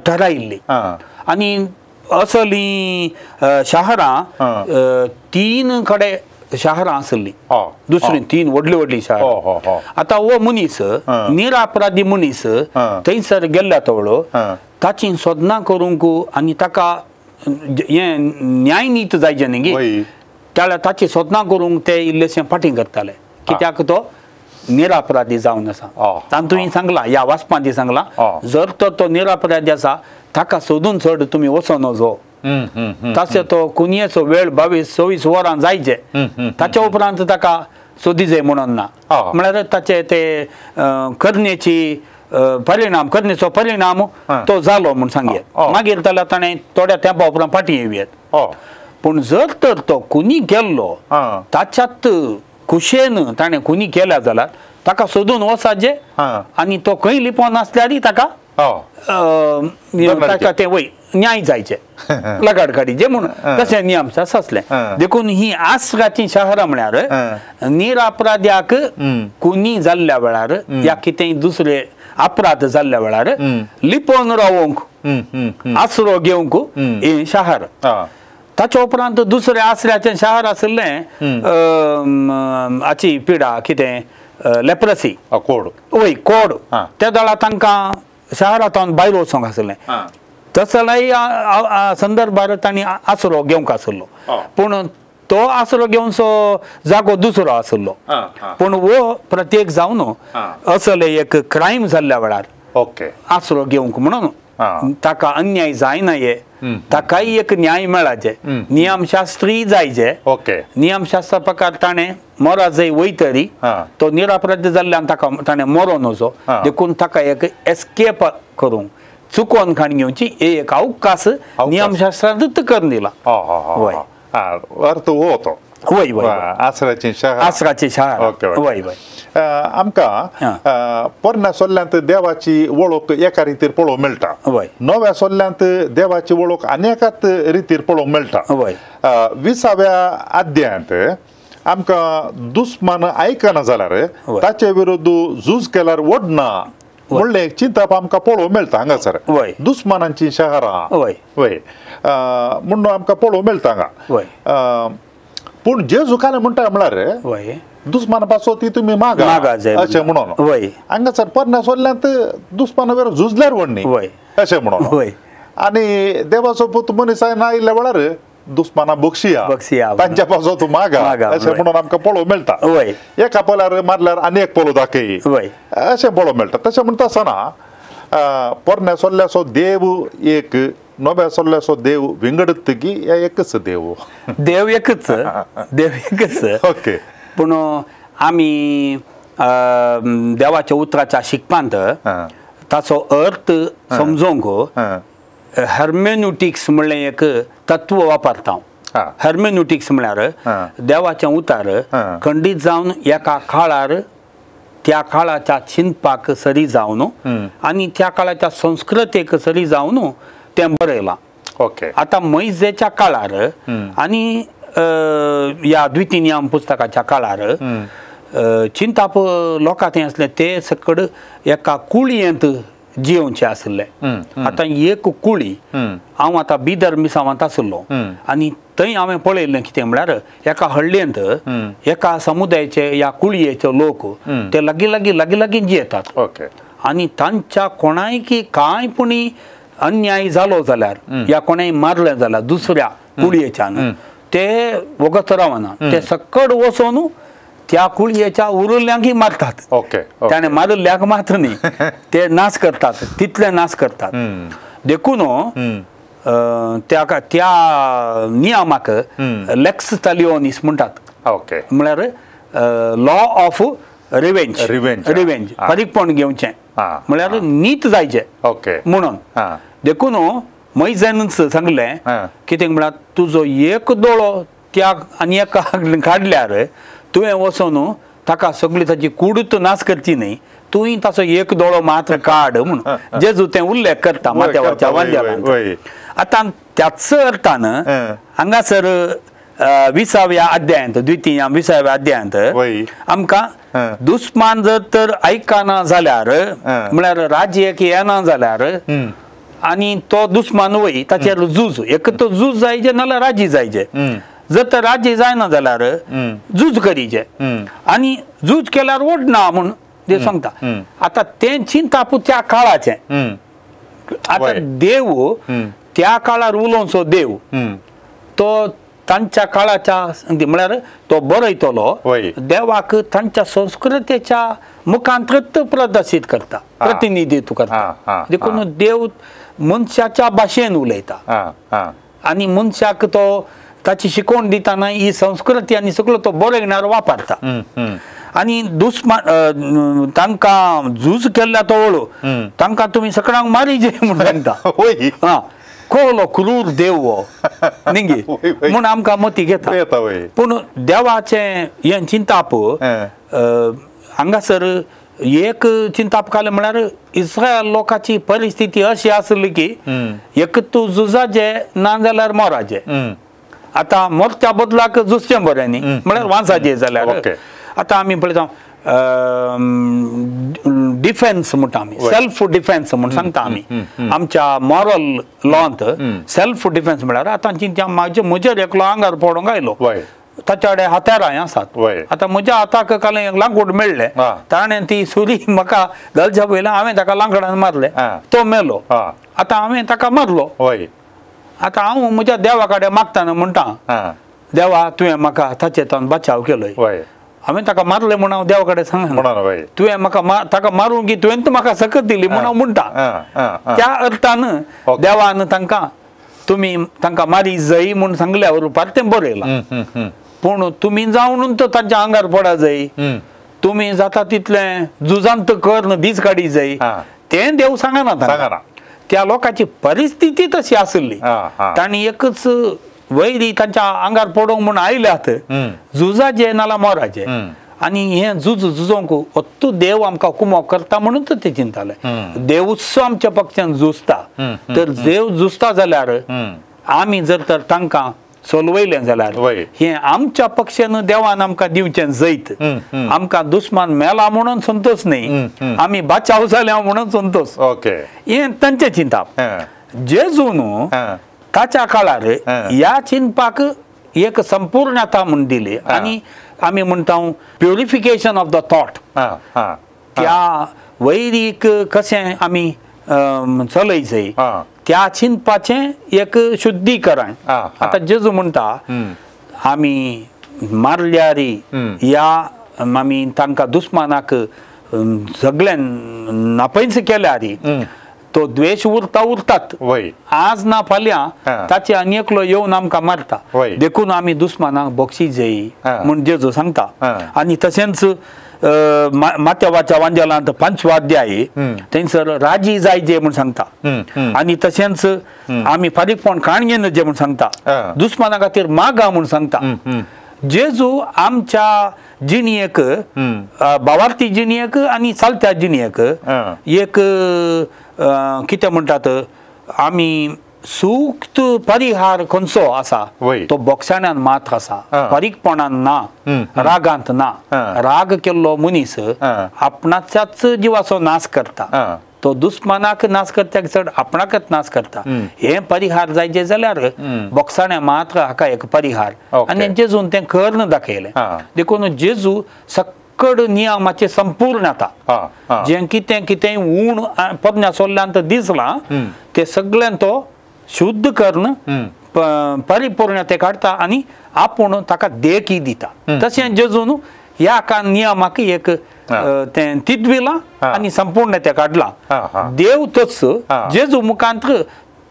ठरायिल्ली. आनी असली शहरां 3 कडेन शहरां आसली दुसरी 3 व्हडली व्हडली शहरां. आतां हो मनीस निरापराधी मनीस थंयसर गेल्ल्या तवळो ताची सोदनां करूंक आनी ताका हें न्यायनीत जायचें न्ही गे त्यावेळार ताची सोदनां करूंक ते इल्लेशें फाटीं करताले कित्याक तो निरापराधी जावन आसा. तातूंत सांगलां ह्या वाचपांत सांगलां जर तर तो निरापराधी आसा ताका सोदून चड तुमी वचो नजो. ताचो तो कुनयेचो वेळ 22 24 वरां जायचे ताच्या उपरांत ताका सोदी जाय म्हणून ना. म्हळ्यार ताचे ते करण्याची परिणाम करण्याचो परिणाम तो जालो म्हूण सांगयेत. मागीर जाल्यार ताणें थोड्या तेंपा उपरांत फाटीं येवयेत. पूण जर तर तो कुनी केल्लो ताच्यात खुशेन ताणें कुनी केल्या जाल्यार ताका सोदून वचाचें आनी तो खंय लिपोवन आसल्यारय ताका ताका तें वय न्याय जायचे लगाड काडीचे म्हणून तशें नियम आसलें. देखून ही आसराचीं शहरां म्हळ्यार निरापराध्याक कुनी जाल्ल्या वेळार या कितेंय दुसरे अपराध जाल्ल्या वेळार लिपोवन रावोंक आसरो घेवंक हें शहर. ताच्या उपरांत दुसरें आसऱ्याचें शहर आशिल्लें हाची पिडा कितें लेप्रसी कोड वय कोड त्या वेळार तांकां शहरांत भायर वचोंक आसलें तसोय संदर्भार तांणी आसरो घेवंक आसलो पूण तो आसरो घेवचो जागो दुसरो आसलो पूण हो प्रत्येक जावन असले एक क्रायम जाल्ल्या वेळार ओके आसरो घेवंक म्हणून ताका अन्याय जायना हे ताकाय एक न्याय मेळाचे नियमशास्त्री जायचे ओके नियमशास्त्रा प्रकार ताणें मोरा जंय वयतरी तो निरापराध जाल्ल्यान ताका ताणें मरोन वचो देखून ताका एक एस्केप करूंक चुकोन खाण घेवची एक अवकाश नियमशास्त्रांतूच करून दिला वय अर्थ हो तो वय वय आसराची शाळा आसराची शाळा ओके वय वय आमकां पोरण्या सोल्ल्यांत देवाची वळख एका रितीर पळोवंक मेळटा वय नव्या सोल्ल्यांत देवाची वळख आनी एकाच रितीर पळोवंक मेळटा वय 20व्या अध्यायांत आमकां दुस्मान आयकना जाल्यार ताचे विरुद्ध झूज केल्यार वडना म्हणलें एक चिंतप आमकां पळोवंक मेळटा हांगासर वय दुस्मानांची शहरां वय वय म्हणून आमकां पळोवंक मेळटा हांगा वय पूण जेजू काल म्हणटा म्हळ्यार वय दुस्माना पासो ती तुमी मागा अशें म्हणून वय हांगासर पोरण्या सोल्ल्यांत दुस्माना वेर झुजल्यार व्हडनी वय अशें म्हणून वय आनी देवाचो पूत मनीस ना आयिल्ल्या वेळार दुस्माना बक्षिया बक्षिया तांच्या पासो तूं मागा अशें म्हणून आमकां पळोवंक मेळटा वय एका पोल्यार मारल्यार आनी एक पोलो दाखय वय अशें पळोवंक मेळटा तशें म्हणटा आसतना पोरण्या सोल्ल्याचो देव एक नव्या सोल्ल्याचो देव विंगडत की एकच देव देव एकच देव एकच ओके पूण आमी देवाच्या उतराच्या शिकपांत ताचो अर्थ समजोंक हर्मेन्युटिक्स म्हणलें एक तत्व वापरता. हर्मेन्युटिक्स म्हळ्यार देवाचें उतार खंडीत जावन एका काळार त्या काळाच्या चिंतपाक सरी जावन आनी त्या काळाच्या संस्कृतेक सरी जावन तें बरयलां. ओके आतां मैजेच्या काळार आनी ह्या द्वितीय पुस्तकाच्या काळार चिंताप लोकां थंय आसले ते सकड एका कुळयेंत जियोवचे आसले. आतां एक कुळी हांव आतां बिदर मिसावांत आसलो आनी थंय हांवें पळयल्लें कितें म्हळ्यार एका हळ्ळेंत एका समुदायाचे ह्या कुळयेचे लोक ते लागीं लागीं लागीं लागीं जियेतात. ओके आनी तांच्या कोणायकी कांय पुणी अन्याय जालो जाल्यार या कोणाय मारलें जाल्यार दुसऱ्या कुळयेच्यान ते वगत रावना, ते सकड वचोन त्या कुळयेच्या उरल्ल्यांकय मारतात. ओके ताणें मारिल्ल्याक मात्र न्ही, ते नाश करतात, तितले नाश करतात. देखून त्या त्या नियमाक लेक्स तालियोनीस म्हणटात. ओके म्हळ्यार लॉ ऑफ रिवेंज, रिवेंज फारीकपण घेवचें म्हळ्यार नीत जायचें. ओके म्हणून देखून मैजेनूच सांगलें कितें म्हळ्यार तुजो एक दोळो त्या आनी एका काडल्यार तुवें वचोन ताका सगळी ताची कुडूच नाश करची न्ही, तुवें ताचो एक दोळो मात्र काड म्हणून जेजू तें उल्लेख करता माथ्यावरच्या वाद्यालांत. आतां त्याच अर्थान हांगासर 20व्या अध्यायांत द्वितीय 20व्या अध्यायांत आमकां दुस्मान जर तर आयकना जाल्यार म्हळ्यार राज्यक येना जाल्यार आनी तो दुस्मान वय ताचेर झूज, एक तो झूज जायचे नाल्यार राजी जायचे, जर तर राज्य जायना जाल्यार झूज करीचे आनी झूज केल्यार ओडना म्हूण ते सांगता. आतां तें चिंताप त्या काळाचें. आतां देव त्या काळार उलोवचो देव तो तांच्या काळाच्या म्हळ्यार तो बरयतलो देवाक तांच्या संस्कृतेच्या मुखांतृत प्रदर्शीत करता, प्रतिनिधित्व करता. देखून देव मनशाच्या भाशेन उलयता आनी मनशाक तो ताची शिकवण दितना ही संस्कृती आनी सगळो तो बरयणार वापरता. आनी दुस्मान तांकां झूज केल्ल्या तो वळू तांकां तुमी सकळांक मारीजे म्हूण सांगता. हा कोलो क्रूर देव हो न्ही म्हूण आमकां मती घेता. पूण देवाचें हें चिंताप हांगासर एक चिंताप कालें म्हळ्यार इस्रायल लोकांची परिस्थिती अशी आसली की एक तूं झुजाचें ना जाल्यार मोराचें. आतां मोरच्या बदलाक झुजचें बरें न्ही म्हळ्यार वांसाचें जाल्यार. आतां आमी पळयता डिफेन्स म्हणटा आमी, सेल्फ डिफेन्स म्हूण सांगता आमी आमच्या मॉरल लॉंत. सेल्फ डिफेन्स म्हळ्यार आतां चिंत्या म्हाजे म्हजेर एकलो आंगार पडोंक आयलो ताच्या कडेन हत्यारां आसात. आतां म्हज्या हाताक काल एक लांकूड मेळ्ळें, ताणें ती सुरी म्हाका घालच्या पयलीं हांवें ताका लांकडान मारलें, तो मेलो. आतां हांवें ताका मारलो. आतां हांव म्हज्या देवा कडेन मागतना म्हणटा, देवा तुवें म्हाका ताचे तावन बचाव केलो, हांवें ताका मारलें म्हूण हांव देवा कडेन सांगना, तुवें म्हाका ताका मारूंक की तुवें म्हाका सकत दिली म्हूण हांव म्हणटा. त्या अर्थान देवान तांकां तुमी तांकां मारी जाय म्हूण सांगल्या रुपार तें बरयलां. पूण तुमी जावन तर तांच्या आंगार पडा जाय, तुमी जाता तितलें झुजांत कर दीस काडी जाय, तें देव सांगना तांकां. त्या लोकांची परिस्थिती तशी आसली, तांणी एकच वैरी तांच्या आंगार पडोवंक म्हूण आयल्यात, झुजाचे नाल्यार मोराचे, आनी हें झुज झुजोवंक अत्तू देव आमकां कुमोक करता म्हणून ते चिंताले. देवूच आमच्या पक्षान झुजता, तर देव झुजता जाल्यार आमी जर तर तांकां सोलवयलें जाल्यार हें आमच्या पक्षान देवान आमकां दिवचें जैत. आमकां दुस्मान मेला म्हणून संतोष न्ही, आमी बाचाव जाल्या म्हणून संतोष, हें तांचें चिंताप. जेजू न्हू ताच्या काळार ह्या चिंतपाक एक संपूर्णता म्हूण दिली आनी आमी म्हणटा प्युरिफिकेशन ऑफ the thought. त्या वैरीक कशें आमी चलयचें त्या चिंतपाचें एक शुद्धीकरण. आतां जेजू म्हणटा आमी मारल्यार ह्या आमी तांकां दुस्मानाक सगळ्यां नापयच केल्यार तो द्वेश उरता उरतात, आज ना फाल्यां ताचे आनी एकलो येवन आमकां मारता, देखून आमी दुस्मानाक बक्षी जाय म्हूण जेजू सांगता. आनी तशेंच माथ्यावाच्या वांजेलांत 5 अध्याय थंयसर राजी जायजे म्हूण सांगता. आनी तशेंच आमी फारीकपण काणयेन जे म्हूण सांगता, दुस्माना खातीर मागा म्हूण सांगता. जेजू आमच्या जिणेक, भावार्थी जिणेक आनी चलत्या जिणेक एक कितें म्हणटात आमी सूक्त परिहार खंयचो आसा तो बोक्षाण्यान मात आसा, फारीकपणान ना, रागांत ना. राग केल्लो मनीस आपणाच्याच जिवाचो नाश करता, तो दुस्मानाक नाश करता चड आपणाकच नाश करता. हे परिहार जायचे जाल्यार बोक्षाण्या मात्र हाका एक परिहार. आनी जेजून तें करून दाखयलें. देखून जेजू सक्कड नियमाचे संपूर्णता, जें कितें कितें ऊण पोरण्या सोल्ल्यांत दिसलां तें सगळ्यां तो शुद्ध करून परिपूर्ण ते काडटा आनी आपूण ताका देखी दिता. तशें जेजून ह्या का नियमाक एक तें तितविलां आनी संपूर्ण तें काडलां. देव तोच जेजू मुखांत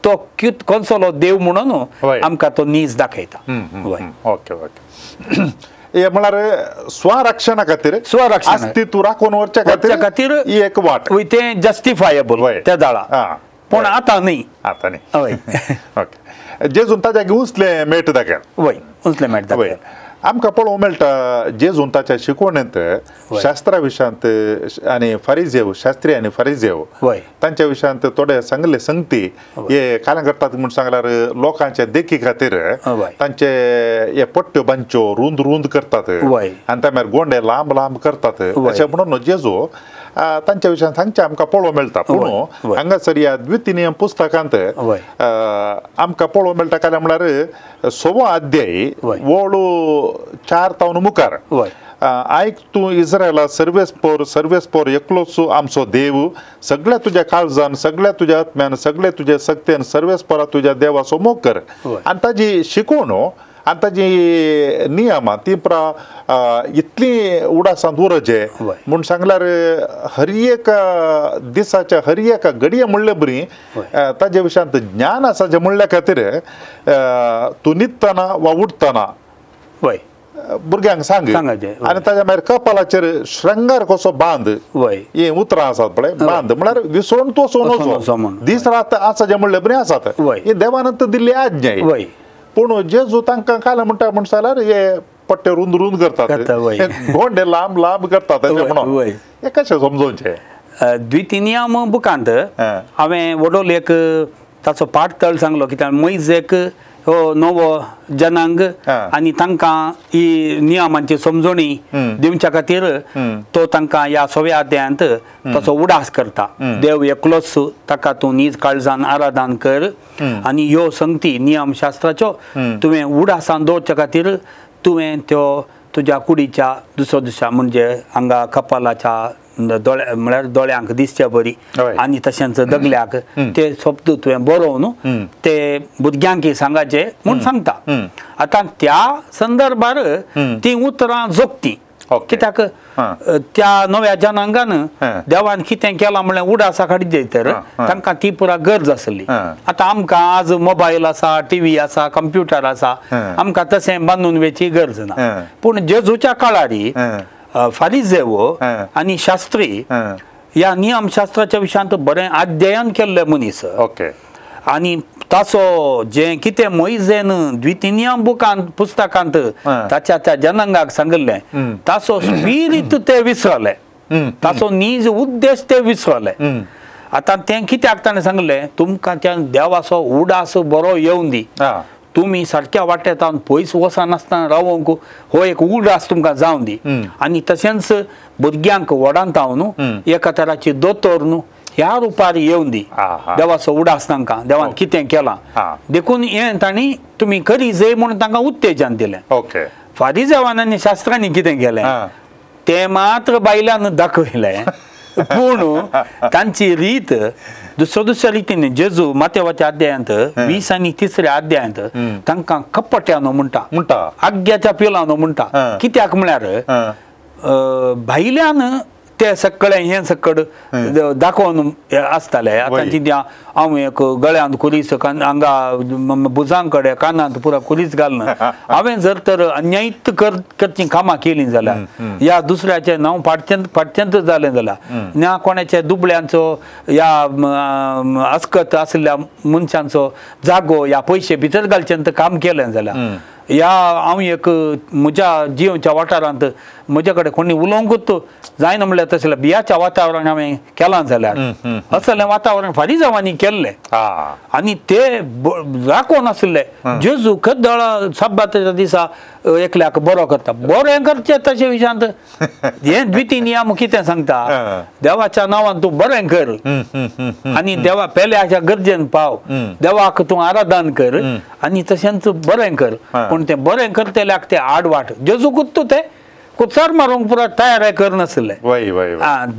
तो कोणसोलो देव म्हणून आमकां तो नीज दाखयता. ओके ओके, हे म्हळ्यार स्वरक्षणा खातीर, स्वरक्षण अस्तित्व राखून व्हरच्या खातीर ही एक वाट, तें जस्टिफायेबल त्या दाळा, पूण आतां न्ही, आतां न्ही. ओके, जेजून ताच्या उंचले मेट दाखयल, वय उंचले मेट दाखयल. आमकां पळोवंक मेळटा जेजून ताच्या शिकवणेंत शास्त्रा विशयांत आनी फारिजेव, शास्त्री आनी फारिजेव तांच्या विशयांत थोडे सांगले संगती हे काल्यां करतात म्हूण सांगल्यार लोकांच्या देखी खातीर तांचे हे पट्ट्यो बांदच्यो रूंद रूंद करतात आनी त्या मागीर गोंडे लांब लांब करतात अशें म्हणून जेजू तांच्या विशयांत सांगचें आमकां पळोवंक मेळटा. पूण हांगासर ह्या द्वितीय पुस्तकांत आमकां पळोवंक मेळटा काल्यां म्हळ्यार 6 अध्याय वळू 4 तावन मुखार, आयक तूं इस्रायला सर्वेस्पोर, सर्वेस्पोर एकलोच आमचो देव, सगळ्या तुज्या काळजान, सगळ्या तुज्या आत्म्यान, सगळे तुज्या सक्तेन सर्वेस्पोरा तुज्या देवाचो मोग कर. आनी ताजी शिकवण आनी ताजी नियमां ती प्रा इतली उडासांत उरचे म्हूण सांगल्यार हर एक दिसाच्या हर एका घडये म्हणले बरी ताजे विशयांत ज्ञान आसा जें म्हणल्या खातीर तूं न्हिदतना वा उठतना वय भुरग्यांक सांग आनी ताच्या मागीर कपालाचेर श्रृंगार कसो बांद, ही उतरां आसात पळय, बांद म्हळ्यार विसरून तो वचून दीस रात आसा जें म्हणलें बरें आसात, ही देवान दिल्ली आज्ञा. पूण जेजू तांकां काल म्हणटा म्हण जाल्यार हे पट्टे रुंद रुंद करतात, गोंडे लांब लांब करतात अशें म्हणून हें कशें समजोवचें? द्वितीनियम बुकांत हांवें वडोल एक ताचो पाठ तळ सांगलो कित्याक मैजेक हो नवो जनांग आनी तांकां ही नियमांची समजणी दिवच्या खातीर तो तांकां ह्या 6व्या अध्यायांत ताचो उडास करता. देव एकलोच, ताका तूं नीज काळजान आराधन कर आनी ह्यो संगती नियमशास्त्राच्यो तुवें उडासान दवरच्या खातीर तुवें त्यो तुज्या कुडीच्या दुसरो दुसऱ्या म्हणजे हांगा कपालाच्या दोळ्या म्हळ्यार दोळ्यांक दिसचे बरी आनी तशेंच दगल्याक ते शब्द तुवें बरोवन ते भुरग्यांक सांगाचे म्हूण सांगता. आतां त्या संदर्भार ती उतरां जोगती कित्याक त्या नव्या जनांगान देवान कितें केलां म्हणल्यार उडासा काडचे तर तांकां ती पुरा गरज आसली. आतां आमकां आज मोबायल आसा, टीव्ही आसा, कंप्युटर आसा, आमकां तशें बांदून वयची गरज ना. पूण जेजूच्या काळारी फारिजेव आनी शास्त्री ह्या नियमशास्त्राच्या विशयांत बरें अध्ययन केल्ले मनीस आनी ताचो जें कितें मोइजेन द्वितीनियम बुकांत पुस्तकांत ताच्या त्या जनांगाक सांगिल्लें ताचो स्पिरीत ते विसरले, ताचो नीज उद्देश ते विसरले. आतां तें कित्याक ताणें सांगलें तुमकां त्या देवाचो उडास बरो येवन दी, तुमी सारक्या वाटेंत पयस वचनासतना रावोंक हो एक उडास तुमकां जावन दी. आनी तशेंच भुरग्यांक व्हडांत हांव न्हू एका तराची दोतोर न्हू ह्या रुपार येवन दी देवाचो उडास तांकां देवान कितें केलां देखून हें तांणी तुमी करी जाय म्हणून तांकां उत्तेजन दिलें. फारिजेवान आनी शास्त्रांनी कितें केलें तें मात्र बायलान दाखयलें पूण तांची रीत दुसऱ्या दुसऱ्या रितीन जेजू मातेवाच्या अध्यायांत 20 आनी 3 अध्यायांत तांकां कपट्यानो म्हणटा, म्हणटा आग्याच्या पिलानो म्हणटा. कित्याक म्हळ्यार भायल्यान ते सगळे हें सकड दाखोवन आसताले. आतां चिंत्या हांव एक गळ्यांत कुरीस हांगा भुजां कडेन कानांत पुरा कुरीस घालून हांवें जर तर अन्यायीत करचीं कामां केलीं जाल्यार ह्या दुसऱ्याचें नांव फाटचें फाटचेंच जालें जाल्यार न्या कोणाच्या दुबळ्यांचो ह्या अस्कत आशिल्ल्या मनशांचो जागो ह्या पयशे भितर घालचें काम केलें जाल्यार ह्या हांव एक म्हज्या जिवच्या वाठारांत म्हज्या कडेन कोणी उलोवंकूच जायना म्हणल्यार तशें बियाच्या वातावरण हांवें केलां जाल्यार असलें वातावरण फारिजावांनी केल्लें आनी ते राखून आशिल्ले. जेजू खद्दळ सब्बाताच्या दिसा एकल्याक बरो करता, बरें करचें तशें विशयांत हें द्वितीय नियम कितें सांगता देवाच्या नांवान तूं बरें कर आनी देवा पेल्याच्या गरजेन पाव, देवाक तूं आराधन कर आनी तशेंच बरें कर. पूण तें बरें करतल्याक ते आडवाट जेजूकूच तूं ते कुचार मारूंक पुरा तयार करनासले.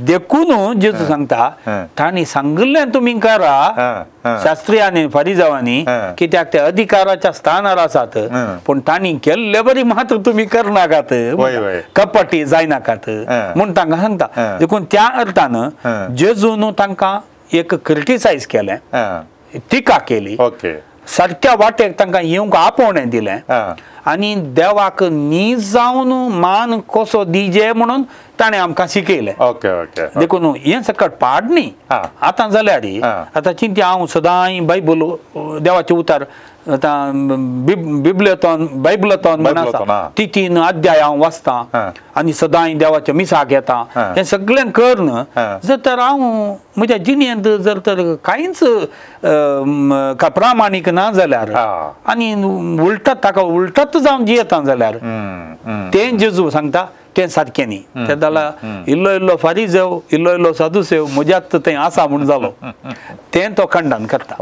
देखून जेजू सांगता तांणी सांगिल्लें तुमी करा शास्त्री आनी फारिजावांनी कित्याक ते अधिकाराच्या स्थानार आसात पूण तांणी केल्ले बरी मात्र तुमी करनाकात, कपटी जायनाकात म्हूण तांकां सांगता. देखून त्या अर्थान जेजून तांकां एक क्रिटिसायज केलें, टिका केली, सारक्या वाटेक तांकां येवंक आपोवणें दिलें आनी देवाक नीज जावन मान कसो दिजे म्हणून ताणें आमकां शिकयलें. देखून हें सकट पाड न्ही आतां जाल्यार आतां चिंत्या हांव सदांय बायबल देवाचें उतार आतां बिबलेतोन बायबलतोन म्हण आसा ती 3 अध्याय हांव वाचतां आनी सदांय देवाच्या मिसाक येता हें सगळें करून जर तर हांव म्हज्या जिणेंत जर तर कांयच प्रामाणीक ना जाल्यार आनी उलटात ताका उलटात जावन जियेता जाल्यार तें जेजू सांगता तें सारकें न्ही. तें जाल्यार इल्लो इल्लो फारिजेव इल्लो इल्लो सादुसेव म्हज्यात तें आसा म्हूण जालो तें तो खंडन करता.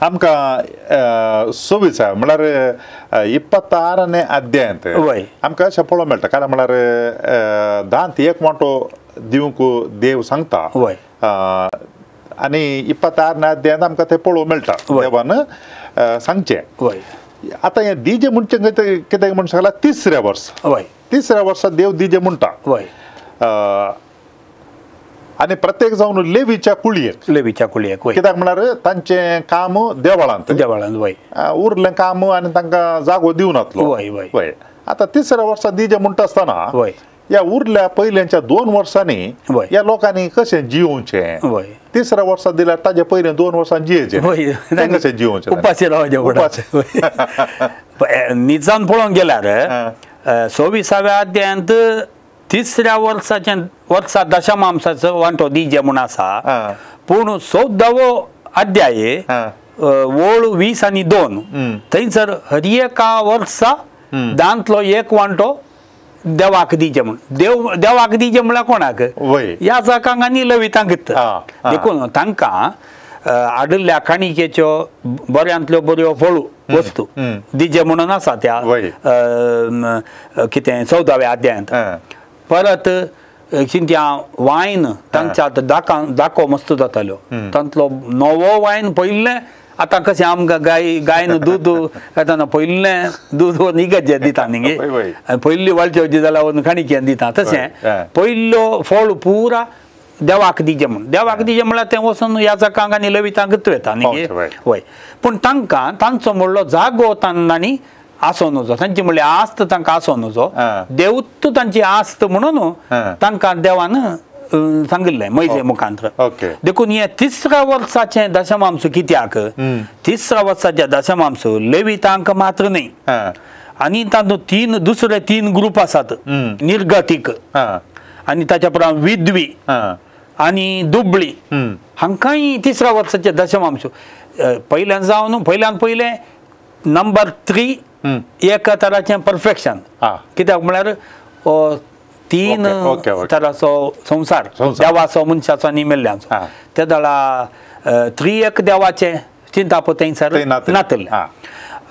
आमकां 26 म्हळ्यार 26 अध्यायांत आमकां अशें पळोवंक मेळटा. कारण म्हळ्यार दांत एक वांटो दिवंक देव सांगता आनी 26 अध्यायांत आमकां तें पळोवंक मेळटा देवान सांगचें. आतां हें दिजे म्हणचें कितें म्हणून सांगलां तिसऱ्या वर्सा, तिसऱ्या वर्सा देव दिजे म्हणटा आनी प्रत्येक जावन लेवीच्या कुळयेक, लेवीच्या कुळयेक कित्याक म्हळ्यार तांचें काम देवळांत, देवळांत वय उरलें काम आनी तांकां जागो दिवनातलो. वय वय आतां तिसऱ्या वर्सा दिजे म्हणटा आसतना ह्या उरल्या पयल्यांच्या 2 वर्सांनी ह्या लोकांनी कशें जियोवचें, तिसऱ्या वर्सा दिल्यार ताजे पयले 2 वर्सां जियेचें तें कशें जियोवचें उपाशी रावचें. निजान पळोवंक गेल्यार 26व्या अध्यायांत तिसऱ्या वर्साच्या वर्सा दशमांसाचो वांटो दिजे म्हूण आसा पूण 14वो अध्याय ओळ 20 आनी 2 थंयसर हर एका वर्सा दांतलो एक वांटो देवाक दिजे म्हूण. देव देवाक दिजे म्हळ्यार कोणाक याजकांक आनी लवितांक. देखून तांकां आडिल्ल्या काणिकेच्यो बऱ्यांतल्यो बऱ्यो फळू वस्तू दिजे म्हणून आसा त्या कितें 14व्या अध्यायांत. परत चिंत्या वायन तांच्या दाको मस्त जाताल्यो तांतलो नवो वायन पयलें आतां कशें आमकां गाय गायन दूद येतना पयलें दूद व्हरून इगर्जेक दिता न्ही गे, पयली वाळचे जाल्यार व्हरून काणिकेन दिता, तशें पयलो फळ पुरा देवाक दिजे म्हूण. देवाक दिजे म्हळ्यार तें वचून याजकांक आनी लेवितांकूच वता न्ही गे. वय पूण तांकां तांचो म्हणलो जागो तांणी आसूं नजो, तांची म्हणल्यार आस्त तांकां आसूं नजो, देवूच तांची आस्त म्हणून तांकां देवान सांगिल्लें मैजे मुखांत्र. देखून हें तिसऱ्या वर्साचें दशमांश कित्याक, तिसऱ्या वर्साचें दशमांश लेवितांक मात्र न्ही, आनी तातूंत तीन दुसरे तीन ग्रुप आसात, निर्गतीक आनी ताच्या उपरांत विधवी आनी दुबळी, हांकांय तिसऱ्या वर्साचें दशमांश पयल्यान जावन पयल्यान पयलें नंबर 3 एक तराचें परफेक्शन, कित्याक म्हळ्यार तीन तराचो संवसार देवाचो मनशाचो आनी मेल्ल्यांचो, ते दळा त्रिएक देवाचें चिंताप थंयसर नातलें.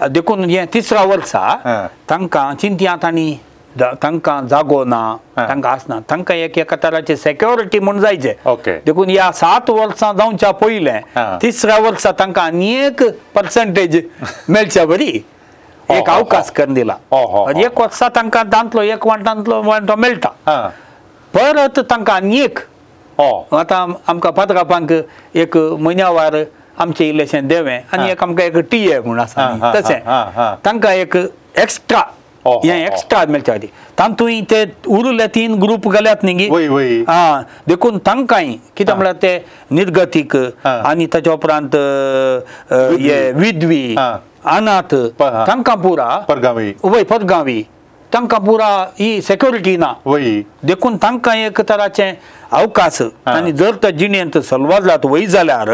देखून हें तिसऱ्या वर्सा तांकां चिंतया तांणी तांकां जागो ना, तांकां आसना, तांकां एक एका तराची सेक्युरिटी म्हूण जायचे. देखून ह्या 7 वर्सां जावच्या पयलें तिसऱ्या वर्सा तांकां आनी एक पर्संटेज मेळच्या बरी एक अवकाश करून दिला. एक वर्सा तांकां तांतलो एक वांटांतलो वांटो मेळटा, परत तांकां आनी एक आतां आमकां पात्रापांक एक म्हयन्यावार आमचें इल्लेशें देवें आनी एक आमकां एक टी ए म्हूण आसा, तशें तांकां एक एक्स्ट्रा हें एक्स्ट्रा मेळच्या खातीर तातूंय ते उरिल्ले 3 ग्रुप गेल्यात न्ही गे. आं देखून तांकांय कितें म्हळ्यार ते निर्गतीक आनी ताच्या उपरांत हे विधवी अनाथ तांकां पुरा परगावी वय परगावी तांकां पुरा ही सेक्युरिटी ना, देखून तांकां एक तराचें अवकाश आनी जर त्या जिणेंत सलवार वय जाल्यार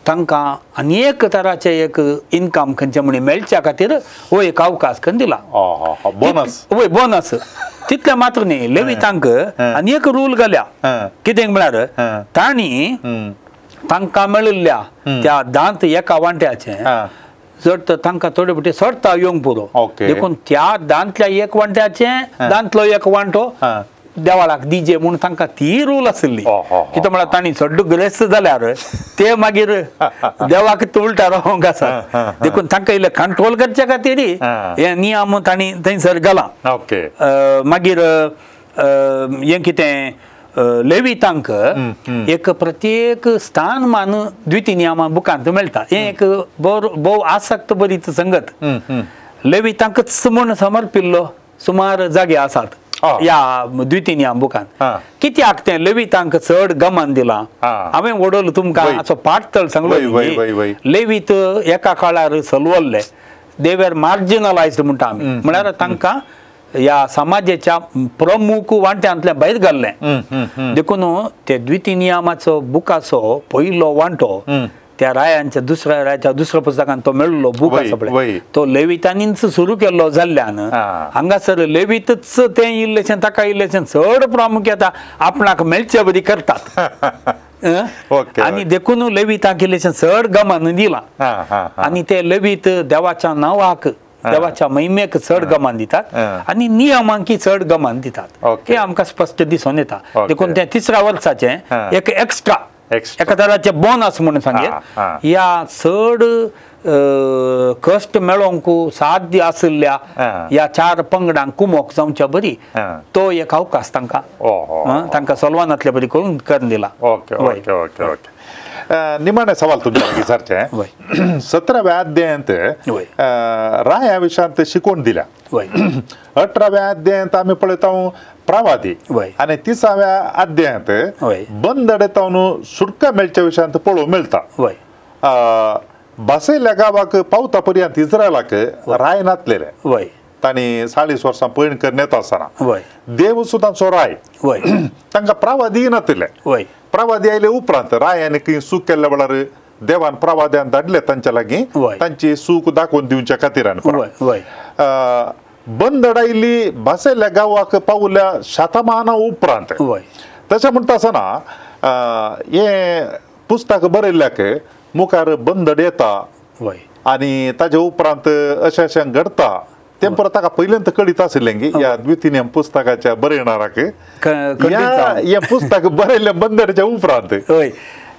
तांकां आनी एक तराचें एक इनकम खंयचें म्हण मेळच्या खातीर हो एक अवकाश करून दिला, बोनस वय बोनस. तितलें मात्र न्ही लेवितांक आनी एक रूल घाल्या, कितें म्हळ्यार तांणी तांकां मेळिल्ल्या त्या दांत एका वांट्याचें जर तर तांकां थोडे भटे सरता येवंक पुरो, देखून त्या दांतल्या एक वांट्याचें दांतलो एक वांटो देवाळाक दिजे म्हूण तांकां ती रूल आशिल्ली. कितें म्हळ्यार तांणी चड ग्रेस्त जाल्यार ते मागीर देवाक उलटा रावंक आसा, देखून तांकां इल्लें कंट्रोल करच्या खातीर हे नियम तांणी थंयसर घाला. मागीर हें कितें लेवितांक एक प्रत्येक स्थान मान द्वितीय नियमा बुकांत मेळटा, हें एक भोव आसक्त बरीच संगत. लेवितांकच म्हूण समर्पिल्लो सुमार जागे आसात ह्या द्वितीय नियम बुकांत. कित्याक तें लेवितांक चड गमन दिलां, हांवें वडोवलो तुमकां असो पाटतळ सांगलो. लेवीत एका काळार सलवल्ले, they were marginalised म्हणटा आमी, म्हळ्यार तांकां ह्या समाजाच्या प्रमुख वांट्यांतलें भायर घाल्लें. देखून ते द्वितीय नियमाचो बुकाचो पयलो वांटो त्या रायांच्या दुसऱ्या रायाच्या दुसऱ्या पुस्तकान तो मेळ्ळो बूक आसा पळय, तो लेवितांनीच सुरू केल्लो जाल्ल्यान हांगासर लेवितच तें इल्लेशें ताका इल्लेशें चड प्रामुख्यता आपणाक मेळचे बरी करतात आनी देखून लेवितांक इल्लेशें चड गमन दिलां आनी ते लेवीत देवाच्या नांवाक देवाच्या महिमेक चड गमान दितात आनी नियमांकी चड गमान दितात, हें आमकां स्पश्ट दिसून येता. देखून तें तिसऱ्या वर्साचें एक एक्स्ट्रा एका तराचें बोनस म्हणून सांगें, ह्या चड कश्ट मेळोवंक साध्य आशिल्ल्या ह्या 4 पंगडांक कुमोक जावच्या बरी तो एक अवकाश तांकां तांकां सलवानांतले बरी करून करून दिला. ओके ओके ओके ओके निमाणे सवाल तुमच्या लागीं सारचें 17व्या अध्यायांत राया विशयांत शिकवण दिल्या, 18व्या अध्यायांत आमी पळयता प्रवादी आनी 30व्या अध्यायांत बंदडेतावन सुटका मेळच्या विशयांत पळोवंक मेळटा. बसयल्ल्या गांवाक पावता पर्यंत इस्रायलाक राय नातलेले, तांणी 40 वर्सां पयण करून येता आसतना देव सुद्दां तांचो राय, तांकां प्रवादी नातिल्ले. प्रवादी आयले उपरांत रायान खंय चूक केल्ल्या वेळार देवान प्रवाद्यान धाडले तांच्या लागीं तांची चूक दाखोवन दिवच्या खातीर. बंदड आयली बसयल्ल्या गांवाक पावल्या शतमाना उपरांत. तशें म्हणटा आसतना हें पुस्तक बरयल्ल्याक मुखार बंदड येता आनी ताजे उपरांत अशें अशें घडता तें परत ताका पयल्यांत कळीत आशिल्लें की ह्या द्वितीय पुस्तकाच्या बरयणाराक हें पुस्तक बरयल्लें बंदडच्या उपरांत. हय,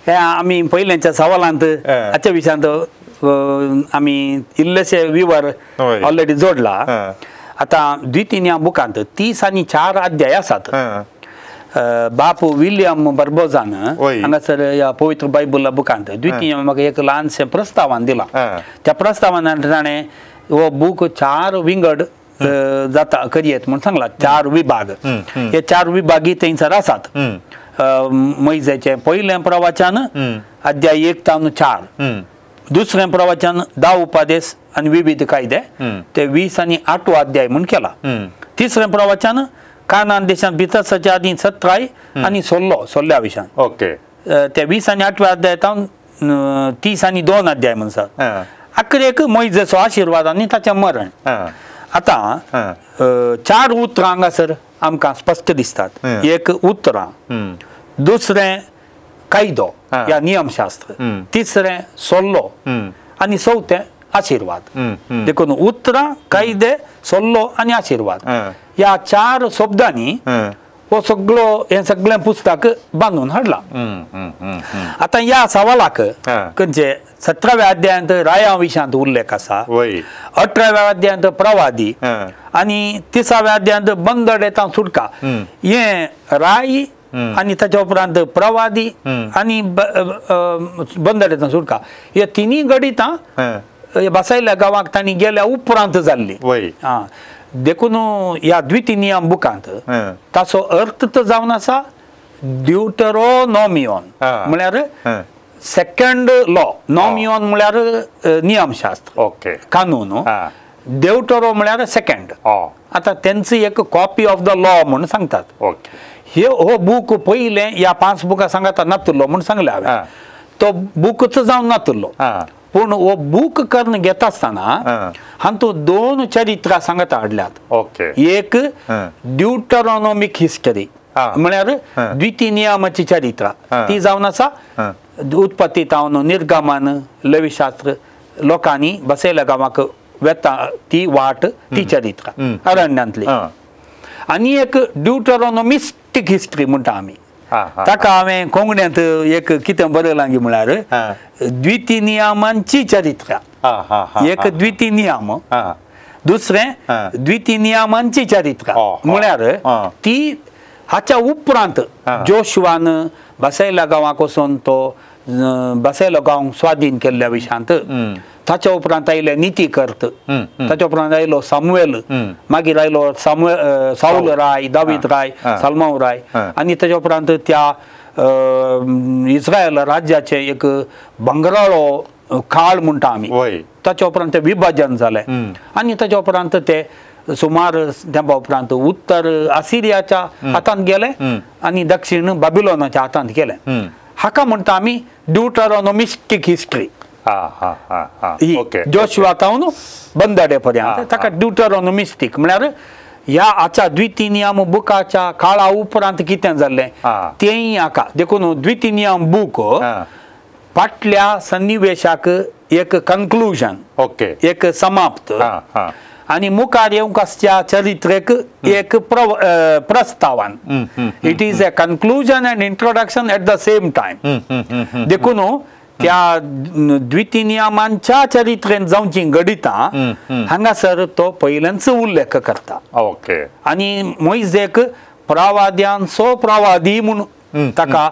हे आमी पयल्यांच्या सवालांत हाच्या विशयांत आमी इल्लेशे विवर ऑलरेडी जोडला. आतां द्वितीय बुकांत 30 आनी 4 अध्याय आसात. बापू विलियम बर्बोजान हांगासर ह्या पवित्र बायबल बुकांत द्वितीय म्हाका एक ल्हानशें प्रस्तावान दिलां. त्या प्रस्तावान ताणें हो बूक 4 विंगड जाता करयेत म्हूण सांगला, 4 विभाग. हे 4 विभागी थंयसर आसात. मैजेचें पयलें प्रवचन अध्याय 1 तावन 4, दुसरें प्रवचन 10 उपदेश आनी विविध कायदे ते 20 आनी 8 अध्याय म्हूण केला. तिसरें प्रवचन कानान देशांत भितर सरच्या आदीं 17 आनी 16 विशान ओके ते 20 आनी 8 अध्याय तावन 30 आनी 2 अध्याय म्हूण आसा. अकरेक मोयजेचो आशिर्वाद आनी ताचें मरण. आतां 4 उतरां हांगासर आमकां स्पश्ट दिसतात. एक उतरां, दुसरें कायदो या नियमशास्त्र, तिसरें सल्लो आनी चवथें आशिर्वाद. देखून उतरां, कायदे, सल्लो आनी आशिर्वाद ह्या 4 शब्दांनी हो सगळो हें सगळें पुस्तक बांदून हाडलां. आतां ह्या सवालाक खंयचे 17व्या अध्यायांत राया विशयांत उल्लेख आसा, 18व्या अध्यायांत प्रवादी आनी 30व्या अध्यायांत बंदड येता सुटका. हें राय आनी ताच्या उपरांत प्रवादी आनी बंदड येता सुटका हे तिनूय घडितां बसायल्या गांवाक तांणी गेल्या उपरांत जाल्ली. आं, देखून ह्या द्वितीय नियम बुकांत ताचो अर्थ तर जावन आसा ड्युटरोनॉमियॉन म्हळ्यार सेकंड लॉ. नॉमियॉन म्हळ्यार नियमशास्त्र, ओके, कानून. देवटरो म्हळ्यार सेकंड. आतां तेंची एक कॉपी ऑफ the law म्हूण सांगतात. हे हो बूक पयलें ह्या 5 बुकां सांगता नातुल्लो म्हूण सांगलें हांवें, तो बुकूच जावन नातुल्लो. पूण हो बूक करून घेता आसतना हातूंत 2 चरित्रां सांगता हाडल्यात. एक ड्युटरोनॉमीक हिस्टरी म्हळ्यार द्वितीय नियमाची चरित्रां, ती जावन आसा उत्पत्ती तावन निर्गमन लवीशास्त्र लोकांनी बसयल्या गांवाक वेता ती वाट, ती चरित्रां अरण्यांतली. आनी एक ड्युटरोनॉमिस्टीक हिस्ट्री म्हणटा आमी, ताका हांवें कोंकण्यांत एक कितें बरयलां म्हळ्यार द्वितीय नियमांची चरित्रां. एक द्वितीय नियम, दुसरें द्वितीय नियमांची चरित्रां म्हळ्यार ती हाच्या उपरांत जोशवान बसयल्या गांवाक वचून तो बसयलो गांव स्वाधीन केल्ल्या विशयांत, ताच्या उपरांत आयले निती कर्त, ताच्या उपरांत आयलो सामुएल, मागीर आयलो साऊल राय, दावीद राय, सालमाव राय, आनी ताच्या उपरांत त्या इस्रायल राज्याचें एक भांगराळो काळ म्हणटा आमी, ताच्या उपरांत तें विभाजन जालें आनी ताच्या उपरांत ते सुमार तेंपा उपरांत उत्तर आसिरियाच्या हातांत गेले आनी दक्षिण बाबिलोनाच्या हातांत गेले. हाका म्हणटा आमी ड्युटरोनॉमिस्टीक हिस्ट्री. ही जोशुआ तावन बंदाडे पर्यंत ताका ड्युटरोनॉमिस्टीक म्हळ्यार ह्या आच्या द्वितीय नियम बुकाच्या काळा उपरांत कितें जाल्लें तेंय हाका. देखून द्वितीय नियम बूक फाटल्या सन्निवेशाक एक कन्क्लुजन, एक समाप्त, आनी मुखार येवंक आसच्या चरित्रेक एक प्रस्तावान. It is a conclusion and introduction at the same time. देखून त्या द्वितीय नियमांच्या चरित्रेन जावची घडितां हांगासर तो पयल्यांच उल्लेख करता. आनी मोयजेक प्रवाद्यांचो प्रवादी म्हूण ताका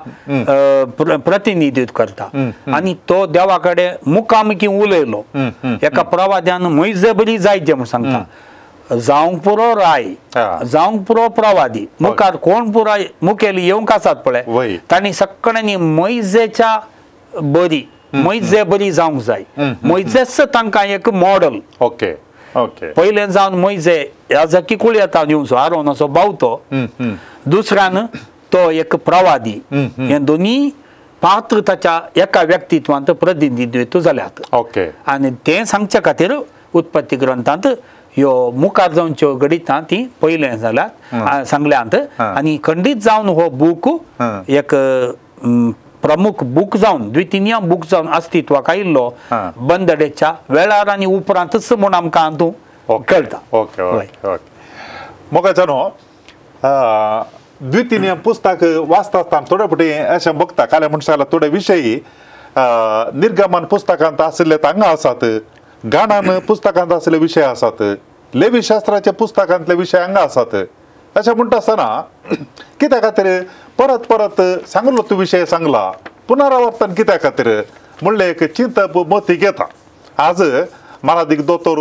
प्रतिनिधित्व करता आनी तो देवा कडेन मुखामुखी उलयलो. एका प्रवाद्यान मोयजे बरी जायचे म्हूण सांगता, जावंक पुरो राय, जावंक पुरो प्रवादी, मुखार कोण पुराय मुखेली येवंक आसात पळय तांणी सगळ्यांनी मोयजेच्या बरी, मोयजे बरी जावंक जाय. मोयजेच तांकां एक मॉडल. ओके ओके, पयलें जावन मोयजे याजकी कुळयेंत येवचो, आरोनाचो बावतो, दुसऱ्यान तो एक प्रवादी, हे दोनी पात्र ताच्या एका व्यक्तित्वांत प्रतिनिधित्व जाल्यात. ओके, आनी तें सांगच्या खातीर उत्पत्ती ग्रंथांत ह्यो मुखार जावच्यो घडितां ती पयलें जाल्यात सांगल्यांत. आनी खंडीत जावन हो बूक एक प्रमुख बूक जावन द्वितीय बूक जावन अस्तित्वाक आयिल्लो बंदडेच्या वेळार आनी उपरांतच म्हूण आमकां हातूंत कळटा. ओके ओके ओके मोगाच्या न्हू द्वितीय पुस्तक वाचता आसतना थोडे फावटी अशें बघता काल्या मनशाला थोडे विशय निर्गमन पुस्तकांत आशिल्ले हांगा आसात, गाणान पुस्तकांत आशिल्ले विशय आसात, लेवीशास्त्राच्या पुस्तकांतले विशय हांगा आसात. अशें म्हणटा आसतना कित्या खातीर परत परत सांगलो तूं विशय सांगला पुनरावर्तन कित्या खातीर म्हणलें एक चिंतप मतीक येता. आज मानादीक दोतोर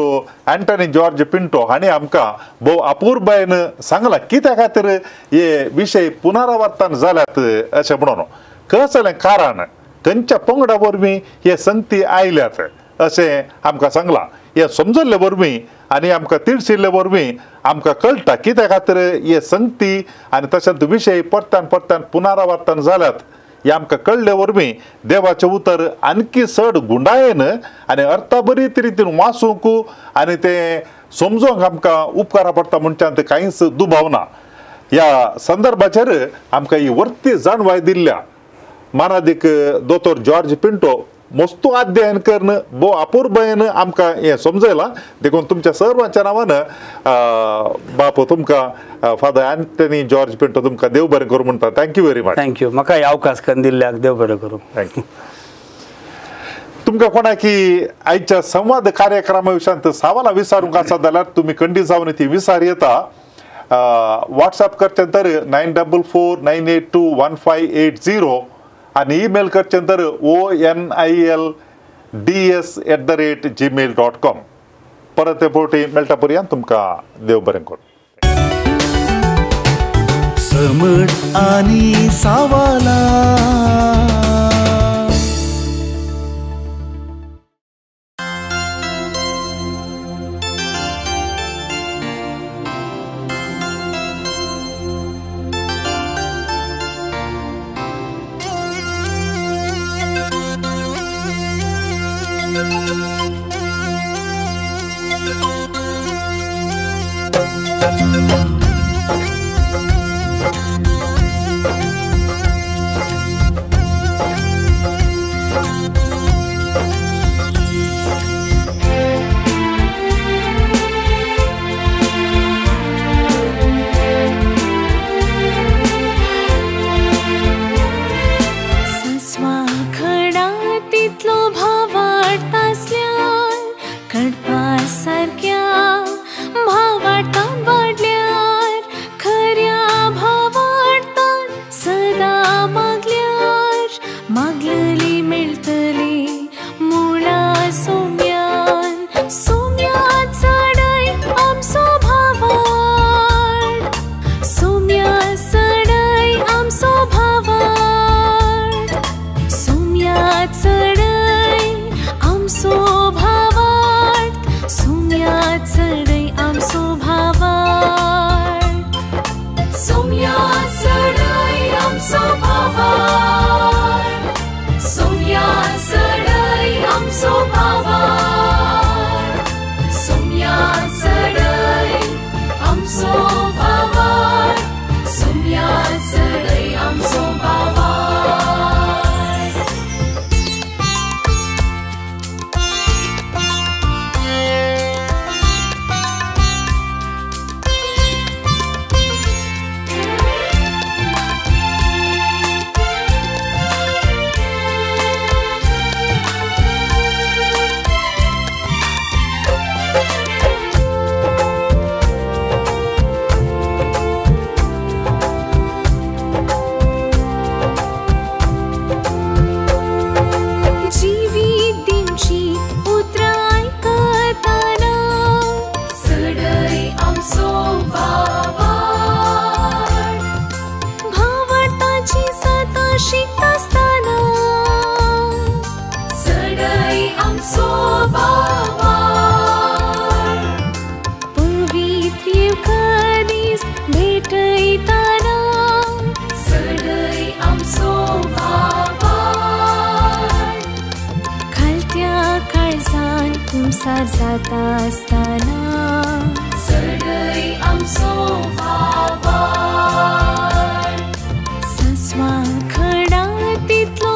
अँटनी जॉर्ज पिंटो हांणी आमकां भोव अपुरबायेन सांगलां कित्या खातीर हे विशय पुनरावर्तन जाल्यात अशें म्हणून, कसलें कारण खंयच्या पंगडा वरवीं हे संगती आयल्यात अशें आमकां सांगलां. हें समजल्ले वरवीं आनी आमकां तिळशिल्ले वरवीं आमकां कळटा कित्या खातीर हे संगती आनी तशेंच विशय परत्यान परत्यान पुनरावर्तन जाल्यात. हें आमकां कळ्ळे वरवीं देवाचें उतर आणखी चड गुंडायेन आनी अर्थाभरीत रितीन वाचूंक आनी तें समजूंक आमकां उपकारा पडटा म्हणच्यान कांयच दुबाव ना. ह्या संदर्भाचेर आमकां ही वर्ती जाणवाय दिल्ल्या मानादीक दोतोर जॉर्ज पिंटो मस्तू अध्ययन करून भोव अपुरबायेन आमकां हें समजयलां. देखून तुमच्या सर्वांच्या नांवान बापू तुमकां फादर अँटनी जॉर्ज पिंटो तुमकां देव बरें करूं म्हणटा. Thank you very much. Thank you. म्हाका हे अवकाश करून दिल्ल्याक देव बरें करूं. Thank you. तुमकां कोणाकी आयच्या संवाद कार्यक्रमा विशयांत सवालां विचारूंक आसा जाल्यार तुमी खंडीत जावन ती विचार येता. वॉट्सएप करचें तर 944 982 1580 आनी ईमेल करचें तर onilds@gmail.com. परत फावटी मेळटा पर्यंत तुमकां देव बरें करूं. समज आनी सावाला. कुमसार जाता आसतना सडय आमचो भावार्थ सस्वा खडा तितलो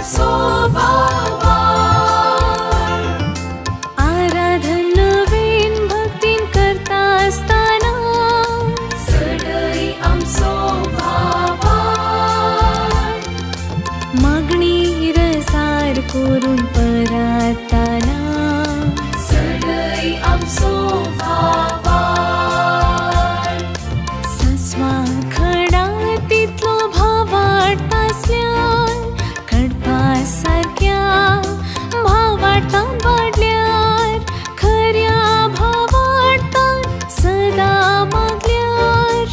आमचो भावार्थ. आराधन नवीन भक्तीन करता आसतना चडय आमचो भावार्थ. मागणी रसार करून परातना चडय आमचो भावार्थ. सासवा खडा तितलो भावार्थ आसल्यार खडपा सारक्या भावार्थान वाडल्यार खऱ्या भावार्थान सदां मागल्यार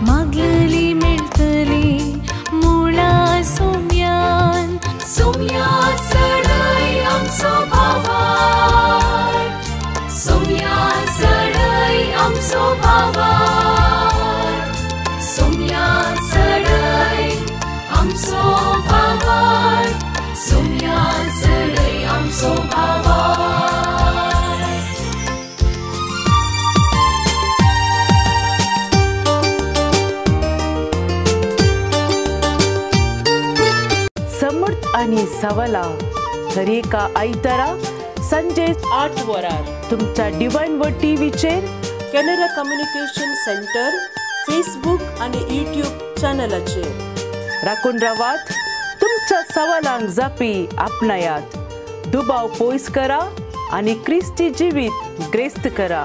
मागलली मेळटली मुळा सोम्यान. सोम्या चडय आमचो भावार्थ. सोम्या चडय आमचो भावार्थ. सोम्या चडय आमचो भावार्थ. सोम्या चडय आमचो भावार्थ. समर्थ आणि सवला दरेका आयतारा संजे 8 वरार तुमच्या डिवायन वर्ड टीव्हीचेर कॅनरा कम्युनिकेशन सेंटर फेसबुक आणि यूट्यूब चॅनलाचेर राखून रावात. तुमच्या सवालांक जापी आपणायात, दुबाव पयस करा आणि क्रिस्ती जिवीत ग्रेस्त करा.